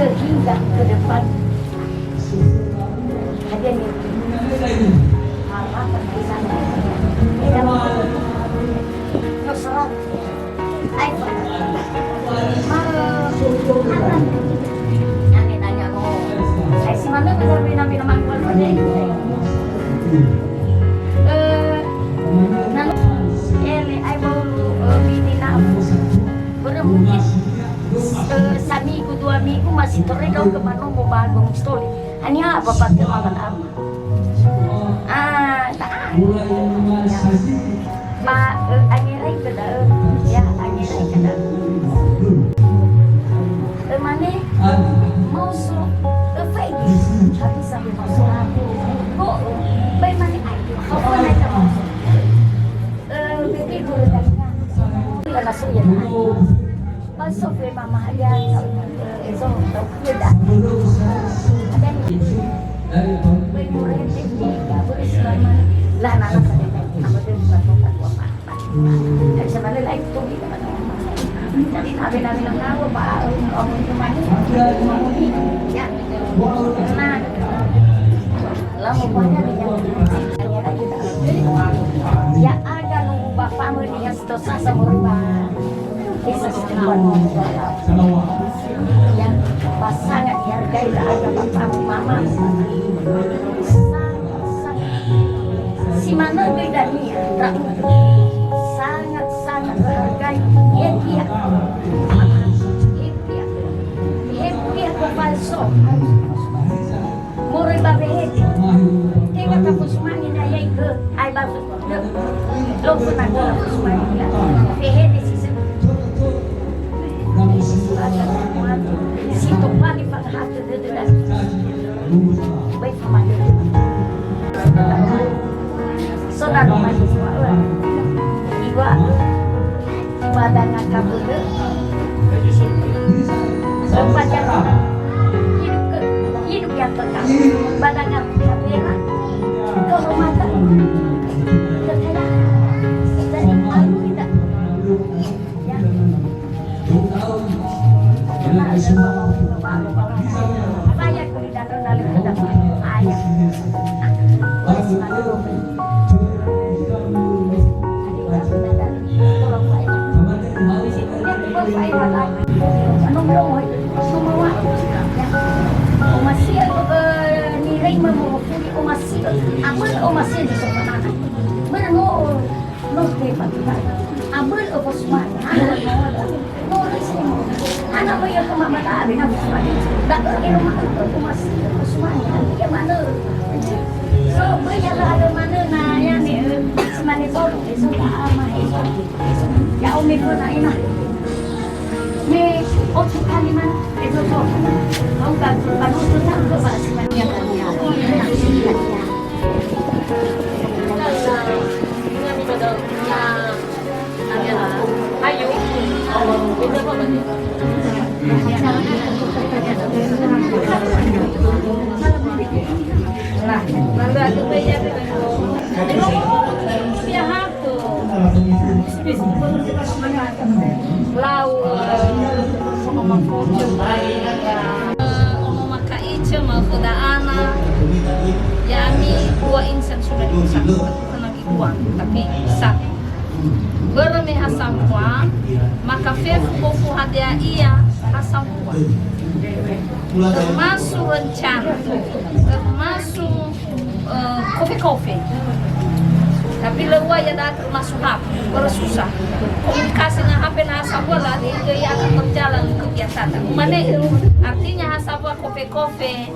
Sehingga ke depan hadia nih harapan di sana. Yang no serat. Ai, ma, akan. Yang nanya no. Ai, si manö bisa bina-bina mangkol. Eh, nanu, ele, ai, bolu, eh, bini na. Börö mungkin, eh, samigu, dua migu masih tore dong ke manomo bagong stoli. Hanya apa pakai makan ama? Ah, tak ada. Ba, eh, angerai ke da, eh. Ya, angerai ke da. Eh, mane? Mau so, eh, faigi. Tapi sambil mau so aku. Kok, eh, baik mane ai. Kau pun naik ke mau so. Eh, bebe guru tadi. Bila masuk ya, Pak. Ba so fe mama hadia, eh, so, so, beda. Ada yang, eh, murente, eh, ya, boleh selama. Lah, nah, lah, saya, apa tu, bukan, bukan, bukan, apa. Jadi, sebenarnya lain tu, gitu, kan. Jadi, nabi-nabi yang tahu, Pak, eh, om itu mati. Ya. Nah, lah, mau banyak, ya. Ya, ada nunggu bapakmu, dia Tosa samurba. Bisa setuan. Ya, pas sangat dihargai lah ada bapakmu, mama. Sangat, sangat. Si manö göi dania, ndra'ugö. Sangat, sangat dihargai. He pia. He pia. He pia ke palso. Moroi ba wehede. Tenga tafosumange na yai gö, ai ba lö, lö fena gö tafosumange. Wehede si sö. Si tobali fangahakö dödöda. Bai famade. Saudara majlis, Pak, eh. Iwa, eh. Badanga kabölö. Sepanjang hidup ke, hidup yang kekal. Badanga kabölö. Kehormatan. Kekayaan. Dan alur tidak. Ya. Apa ya? Abölö ofosumane. Ana böi ya kema mata abi na ofosumane. Da'ö ero ma'ökhö ofosumane. Ke manö. So, böi ya lö manö na ya ne, eh, si mane bolu, eh, so, ba ama, eh, so. Ya, omi pun na ina. Me otu kali man, eh, so, so. Au ka, ka, so, so, so, so, ba, si mane ya, ya. Lau, eh, Mama Foce, eh, Mama Kaice, Mama Feda'ana, ya'ami dua insan sudah dipersatukan, bukan lagi dua, tapi satu. Börö me ha sambua, maka fefu gofu hadia ia ha sambua. Termasuk rencana, termasuk eh, kofe-kofe. Tapi lö ua ia da'a termasuk H P, börö susah. Komunikasi dengan H P na ha sambua la, dia akan berjalan kegiatan. Mane, artinya ha sambua kofe-kofe,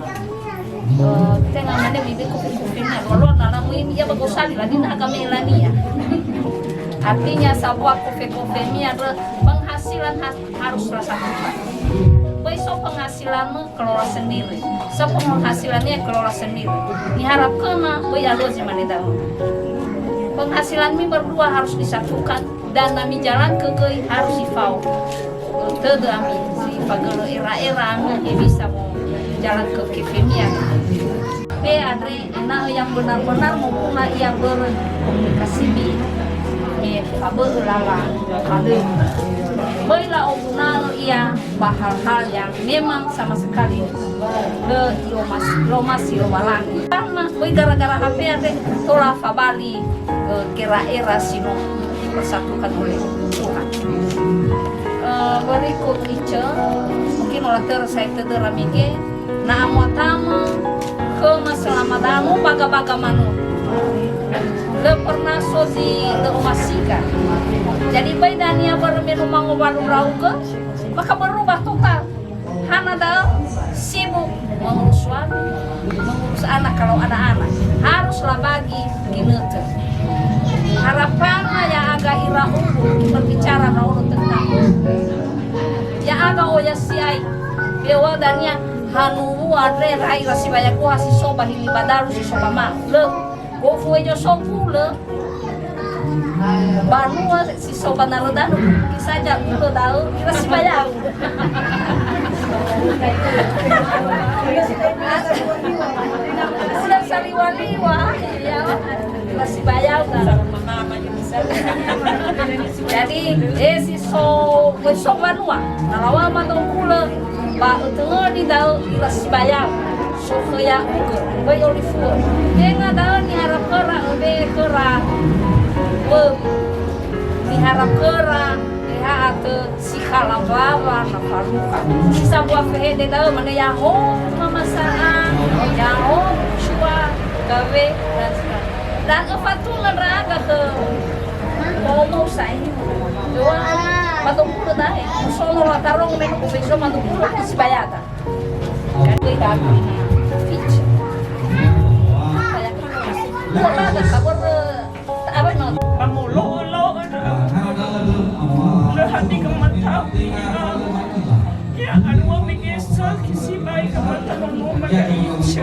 eh, tenga mane bibi kofe-kofe na, lolo na la muim ia bagosali la, dina agama Melania. Artinya sambua kofe-kofe ni ada penghasilan ha-, harus rasa. Böi so penghasilanmu, kelola sendiri. Sepenghasilannya kelola sendiri. Niharap khöma, böi alua zi mane da'ö. Penghasilanmi berdua harus disatukan dan na mijalankan göi harus ifao. Tödö ami, si fagölö era-era ami, he bisa mo jalan ke kefemia. Be andre, ena'ö yang benar-benar moguna ia börö komunikasibi, me fabö'ö lala halö. Böi la'oguna'ö ia ba hal-hal yang memang sama sekali lö i'omasi, lö omasi Lowalangi. Karena böi gara-gara H P andre tola fabali, eh, gera-era si no dipersatukan oleh Tuhan. Eh, berikut Ice, mungkin ola terus saya tedera mege, na amuatamö khöma selama da'ö baga-baga manö. Lö pernah so zi lö omasiga. Jadi böi dania börö me no mangowalu ndra'ugö, maka berubah total. Hana da'ö sibuk mengurus suami, mengurus anak kalau ada anak. Harus labagi ginötö. Harapanna ya'aga ira umbu berbicara raolo tentang ya'aga oya siai. Bewa dania hanuwu andre rai ra sibaya kuha si so ba hili badaru si so ba ma. Lö. Gofu ejo so gulö. Banua si so ba nalö danö, saja gulö da'ö, ira sibayau. Udah saliwa-liwa, ya, ira sibayau, da'ö. Jadi, eh, si so, wöi so banua, na laŵa'ö madong gulö, ba ötöngöni da'ö ira sibayau, so khö ya'ugö, böi olifu'ö. Tenga da'ö niharap khöra, öbe'e khöra, bö, niharap khöra, eha atö si khalawlawa na falukha. Si sambua fehede da'ö mane yaho mamasa'a, yaho cua, gawe, dan sebagainya. Dan öfatunga ndra'aga khö Omo sai. Dua, madong gulö dae. Sono la tarong me ko beso madong gulö sibayada. Kan gue dagu ina. Fitch. Dua lada kabar, eh, apa no? Ba molo'ö-lo'ö lö hati gematau. Ya, alua mege sökhi sibai gematau mo maka Ice.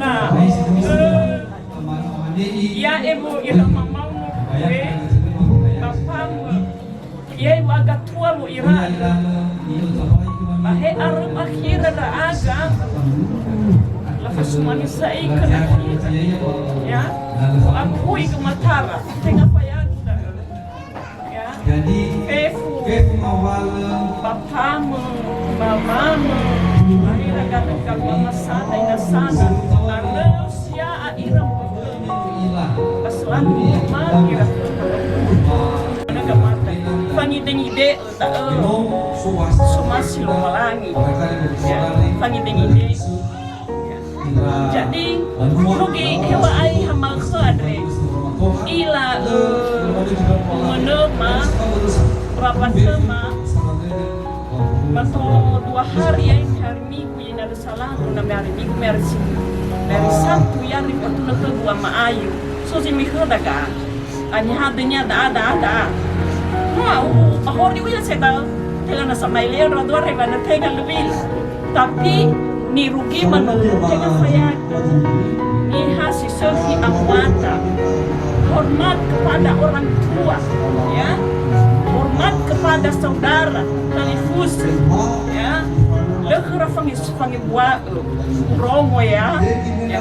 Na, eh, Ya'e mo ira mamau mo ue, ba famö. Ya'e wa'agatua mo ira. Ba he aröu akhira ndra'aga, lafasumange sa'i khö nakhi. Ya, fo'akui gematara, tenga fayadu da'ö. Ya. Jadi, fefu, fefu ngawalö. Ba famö, ba wamö, ba ira gagal-gagal mama sana, ina sana. Alö sia'a ira mbo'ö. Ba selalu mama ira. Ina gamata. Fangide-ngide da'ö. Somasi Lowalangi. Ya. Fangide-ngide. Jadi, rugi heŵa'ae hamakhö andre. Ila, eh, menöma, rapatöma, ba to dua hari, ya, ini hari Minggu, ya, ini ada salah, na me hari Minggu, me hari Senin. Me hari Sabtu, ya, hari Fortuna kedua ma ayu. So, zi mikhö daga. Aniha dönia da'a, da'a, da'a. Noa, u, bahori uya seda, tela na samaileo ra dua reba na tenga lebih. Tapi, nirugi manö tenga fayadu. Niha si sökhi amuata. Hormat kepada orang tua, ya. Hormat kepada saudara, talifusö, ya. Lö khöra fange-, fangebua'ö. Urongo, ya. Ya.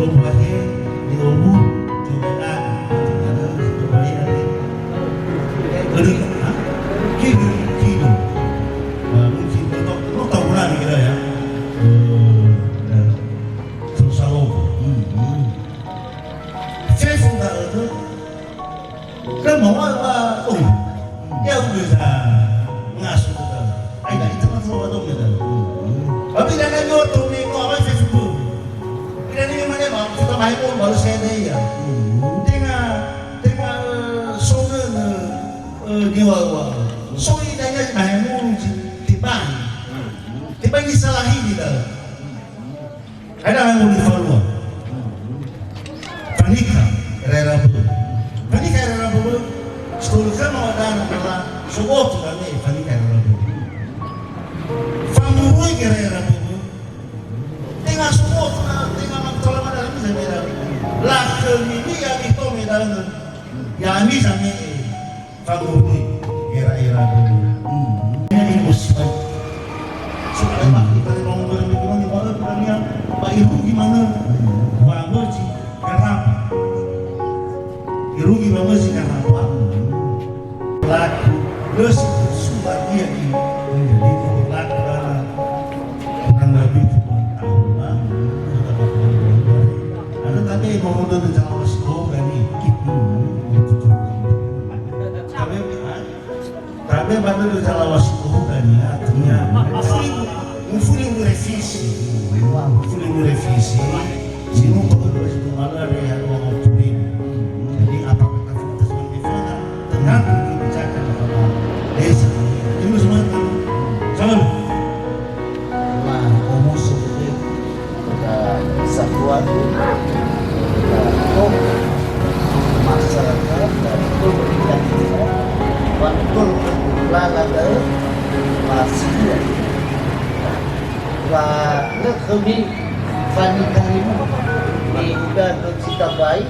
Lobahe di obu, coba lagi. Ada, coba ya, deh. Ada, ha? Kidu, kidu. Nah, mungkin lo tau, lo tau berani kita ya. Hmm, ya. Susah lo. Hmm, hmm. Fefu da'ö, khöma wa, wa, oi. Ya, udah, sa, ngaso, sa. Ai, dah, itu mah, wa, dong, ya, dah. Tapi dah, kan, yo, tuh, nih, kok, apa, fefu, bu? Tidak, ini mana, Bang? Kita main, oh, baru saya, deh, ya. Tenga, tenga, eh, sona, eh, eh, di, wa, wa. So, ini, dah, ya, main, oh, di, di, bang. Di, bang, ini salah ini, dah. Hadia wanguma'ö falua? Fanikha ira-ira bö'ö. Fanikha ira-ira bö'ö. Sitolö khöma wa dana, na la soboto dame fanikha ira-ira bö'ö. Fangurui ira-ira bö'ö. Tenga soboto, na tenga matola madalami zamera. Lakhö mimi ya'ami to medaöngö. Ya'ami zame'e. Fangurui ira-ira bö'ö. Hmm. Ini ilmu Ya, artinya, mufuli murevisi. Mufuli murevisi. Sinumpang dua sinumpang ada ya, dua mau puri. Jadi, apakah kita semua di sana? Tergantung kebijakan kepala desa. Itu semua. Salam. Nah, omo sebetulnya Kepada satuan, kepada tokoh masyarakat dan pemerintah kita, waktu lala da'ö masih dua. Wa lö khömi fanitarima, me uda no zitabai,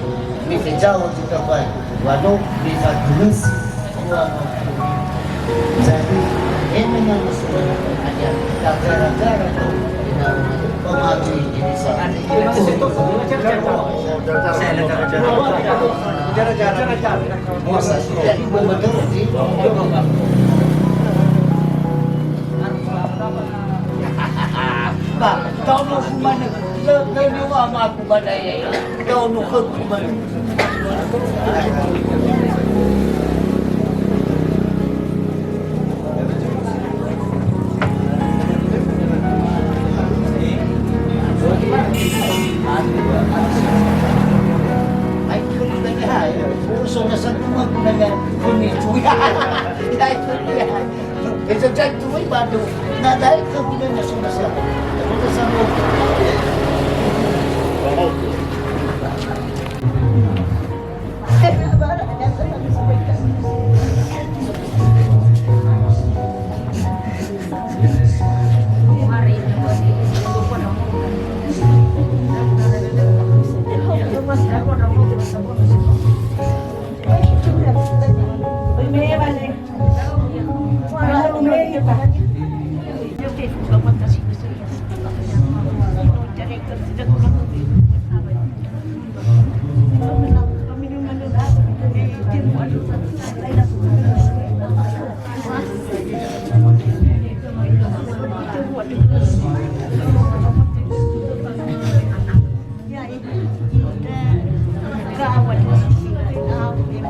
me fezao zitabai, wa no me fagulösi. Jadi, ini yang sudah ada gara-gara tuh, pemaju ini. Jadi, betul sih. Pak, kamu mana? Kamu apa aku badai? Kamu ke mana? Eza jai tului badu, na dai ke guna na sumasa. Tapi ke sama.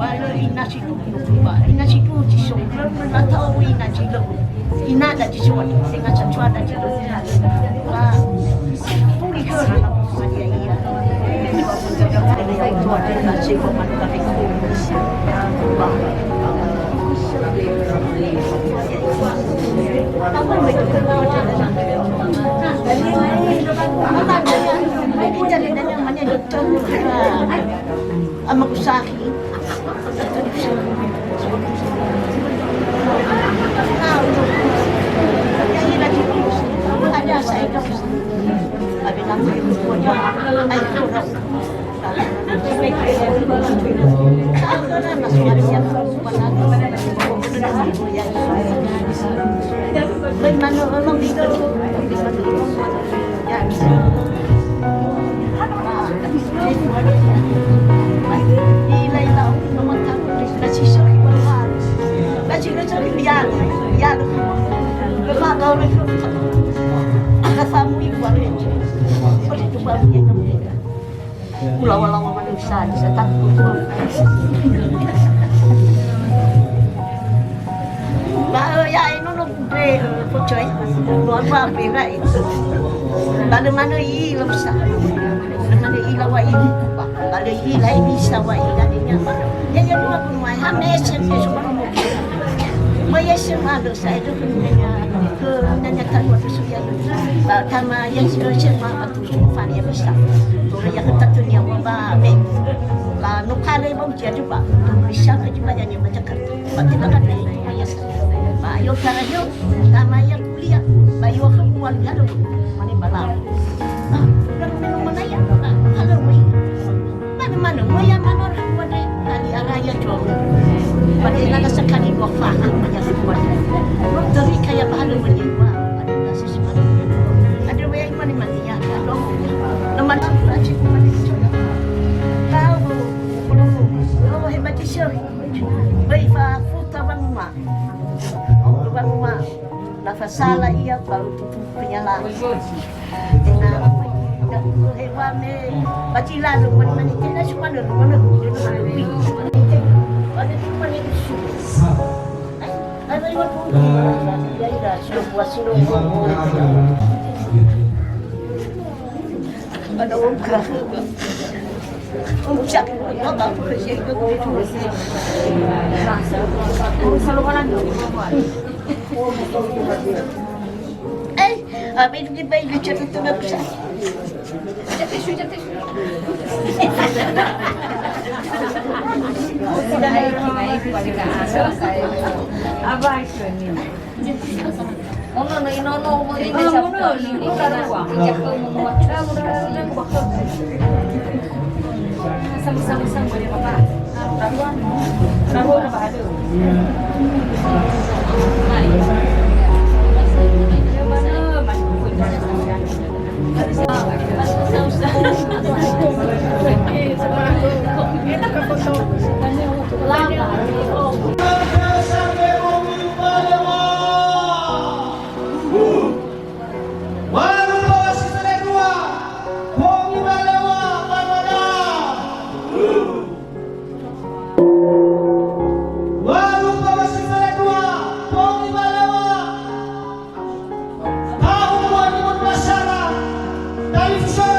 Ba lö ina si tu, ba ina si tu si so, lö na tao ina si lö. Ina da si so, si nga sa cua da si lö. Ba puli khö na la mo sa ia ia. Ba Ama kusaki. Ulawa-lawa manusia, bisa takut. Ba, eh, ya, eno no gube, eh, pocoi. No apa bera itu. Ba lö manö i'ila bisa. Lö manö i'ila wa ini. Ba lö i'ila bisa wa ini. Ya, ya, dua pun mai. Ha, mesen, mesen. Mai ya, sema do saya tu punya. Ke nanya kan waktu sudah. Ba, tama ya, sema. Fania bisa. Tola ya kata tu nia wa ba me. La no kare ba uji aju ba. Bisa aju ba ya nia ba Jakarta. Ba kita kan ni ya sa. Ba yo kara yo. Tama ya kuliah. Ba yo ke kual ya do. Mane bala. Ba udah menu mana ya? Ba ada wei. Mana mana wei ya mana orang kuat deh. Tadi arah ya jual. Pada ina sekali dua faham ya kuat. No teri kaya bahan wei wa. Ada wei mana mana. Bai fafuta wanguma. Wanguma. Na fasala ia baru tutu penyala. Ina, ina hewa me. Bacila lu mani mani kena cuma lu mani. Ada cuma ni su. Ada iwa tu. Eh, apa itu kita ikut cerita tu nak pesan? Walu pawasi maletua, pongi malewa. Tahun dua ribu dua puluh satu, talifusö.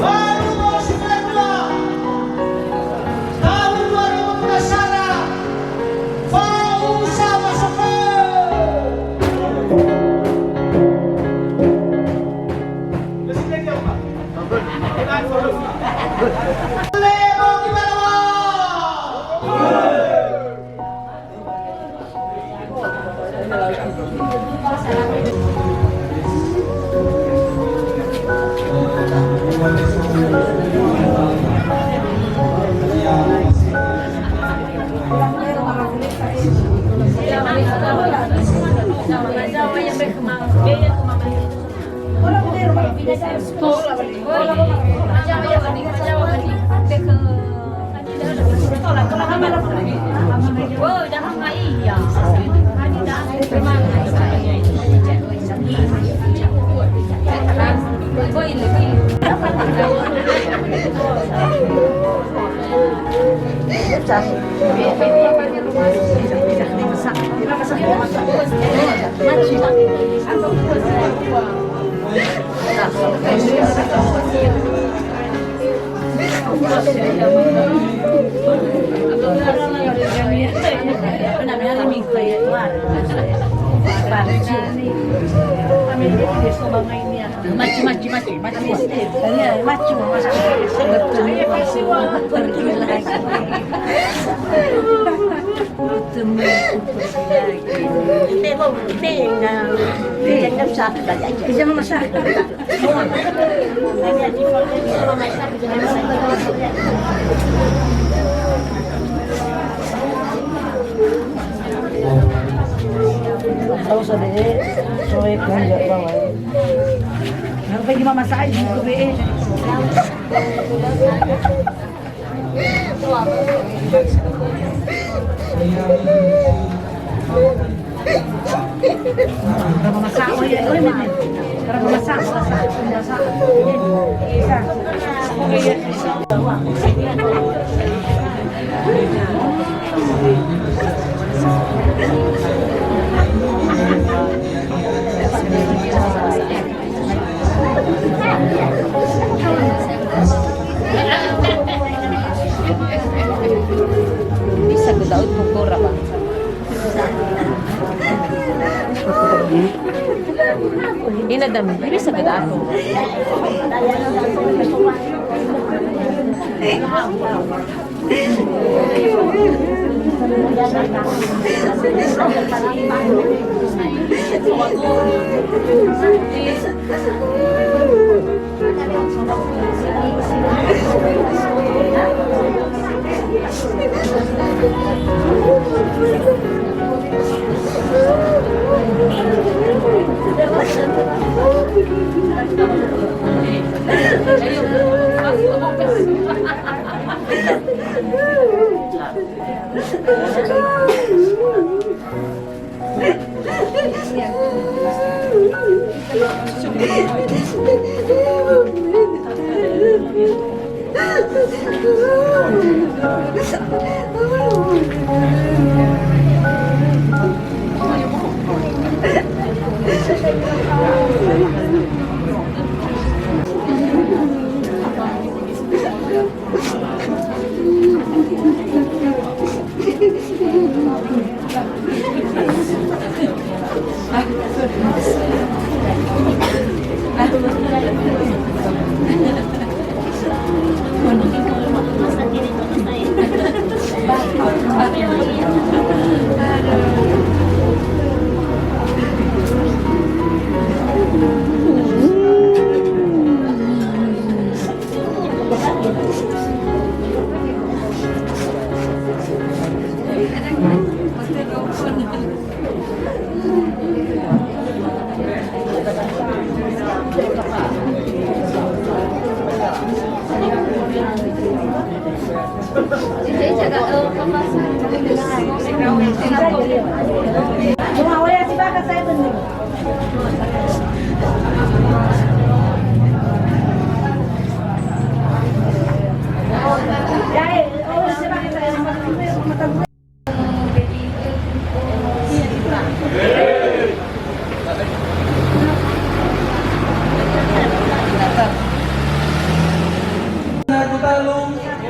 Walu pawasi maletua, tahun dua ribu dua puluh satu, fausa masuk. Maju, maju, maju, maju. Iya, maju, maju. Pergi lagi. Bertemu, pergi lagi. Kita mau, kita yang, eh, kita yang nggak usah, kita aja. Kita mau masak. Tahu saja, eh, soal kerja bawah. Yang pergi mama saya juga, eh. Bisa ku tahu pukul berapa? Ina dam, bisa ku tahu.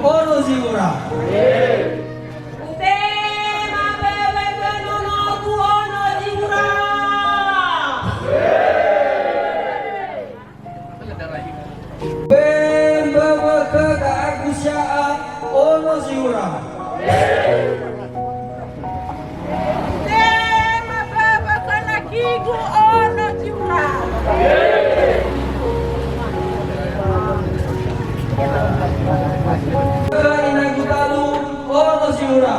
Ono zi ura. Utema mböwö khö nonogu ono zi ura. Utema mböwö khö da'agu sia'a ono zi ura. Utema mböwö khö nakigu ono zi ura. Khö inagu talu ono zi ura.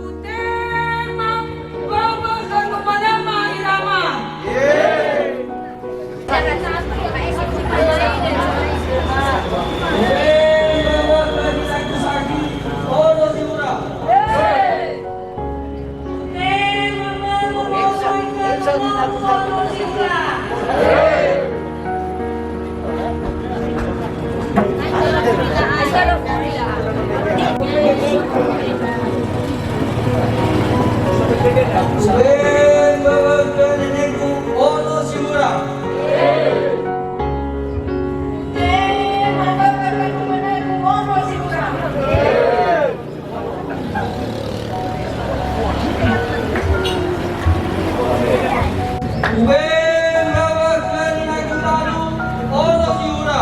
Utema mböwö khö numanöma irama. Ube'e mböwö khö ninagu talu ono zi ura.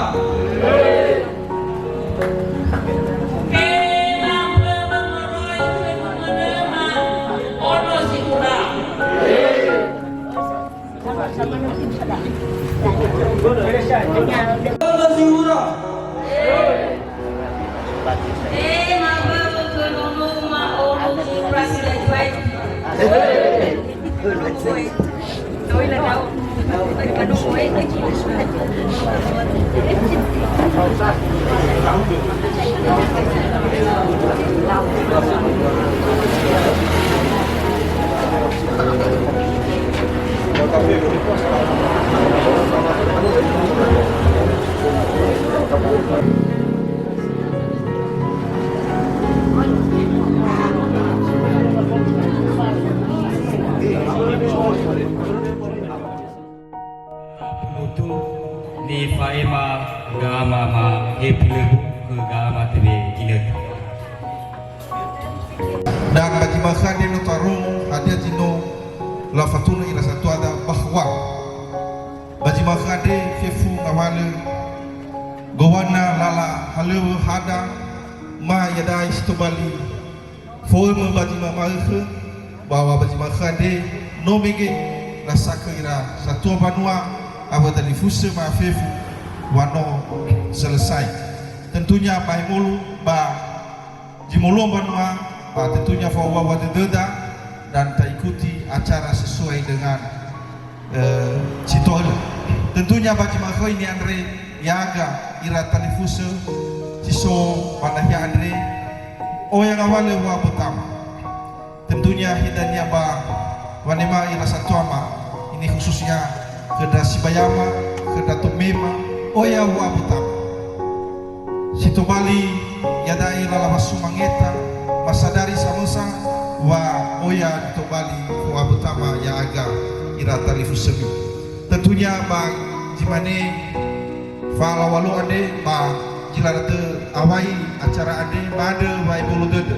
Ube'e mböwö khö moroi khö numanöma ono zi ura. Ono zi ura. Tema mböwö khö nonoma ono zi ura si dajuai. Utu nifa'ema gama ma hepilöbu khö gama tebe ginötö. Dan ba zi ma'ökhö andre no tarongo hadia zi no lafatunö ira satuada bahwa ba zi ma'ökhö andre fefu ngawalö gowana lala halöŵö hada ma iada'e si tobali foömö ba zi ma'ökhö, bahwa ba zi ma'ökhö andre no mege rasakö ira satua mbanua awö talifusö ma fefu wa no selesai. Tentunya ba hemolu ba zi moluo mbanua, ba tentunya fa'owua-wua dödöda dan taikuti acara sesuai dengan, eh, si to'ölö. Tentunya ba zi ma'ökhö ini andre ya'aga ira talifusö si so ba nahia andre, oya ngawalö wa'abotama. Tentunya hidania ba wanema ira satuama, ini khususnya khö ndra sibayama, khö ndra tomema, oya wa'abotama. Si tobali iada'e lala wasumangeta, masadari samösa wa oya tobali fo'abotama ya'aga ira talifusömi. Tentunya ba zi mane fa'alawalo andre ba zi lala dö awai acara andre ba andrö wa'ebolo dödö.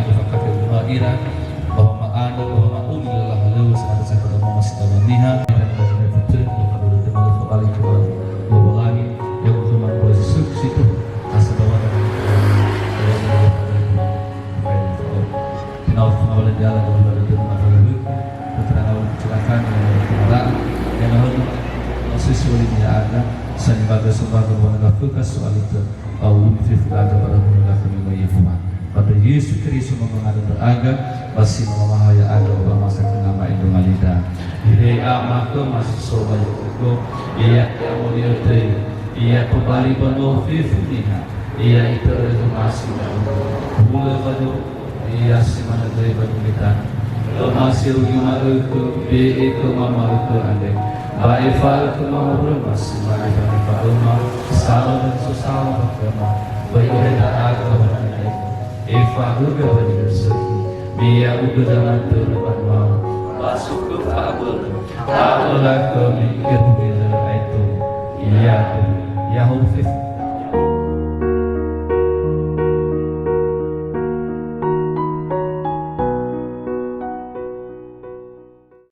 Lowalangi, ba fakafe'udu ira, ba wama'andrö, ba wama'uli lala halöŵö, sangatasa pada mama si tawa niha, dan pada nefutö, ba pada dödöma lö fabali khöma Lowalangi, ya ukhöma Yesu Kristo, asa bawa dan Tenau fungawalö jala dua dua dua dua dua dua. Keterangan kecelakaan yang ada kemarahan yang ada masih sulit ya ada. Sani baga sumbaga buana gaföka soalita. Au fefu daga pada buana gaföka ni Yehuwa. Pada Yesu Kristo mengada beraga, basi mamahaya ada ba masa kena ma indo malida. He ama ke masih soba yoko. Iya ya mulia te. Iya kembali ba no fefu niha. Iya ita masih. Mula ba no Ia si manö göi ba duli tanö. Lö masi rugi ma'ökhö, be'e khöma ma'ökhö andre. Ba efa'ö khöma moröma si mane ba nifa'öma, sala dan sosala ba khöma. Ba i'ohe ndra'aga ba na'aga. Efa'öga ba ni'ösökhi, me ya'ugö zamatörö banua. Ba so khö fa'abölö, ta'öla khömi, erugi lö aetu. Ia, ia hou fefu.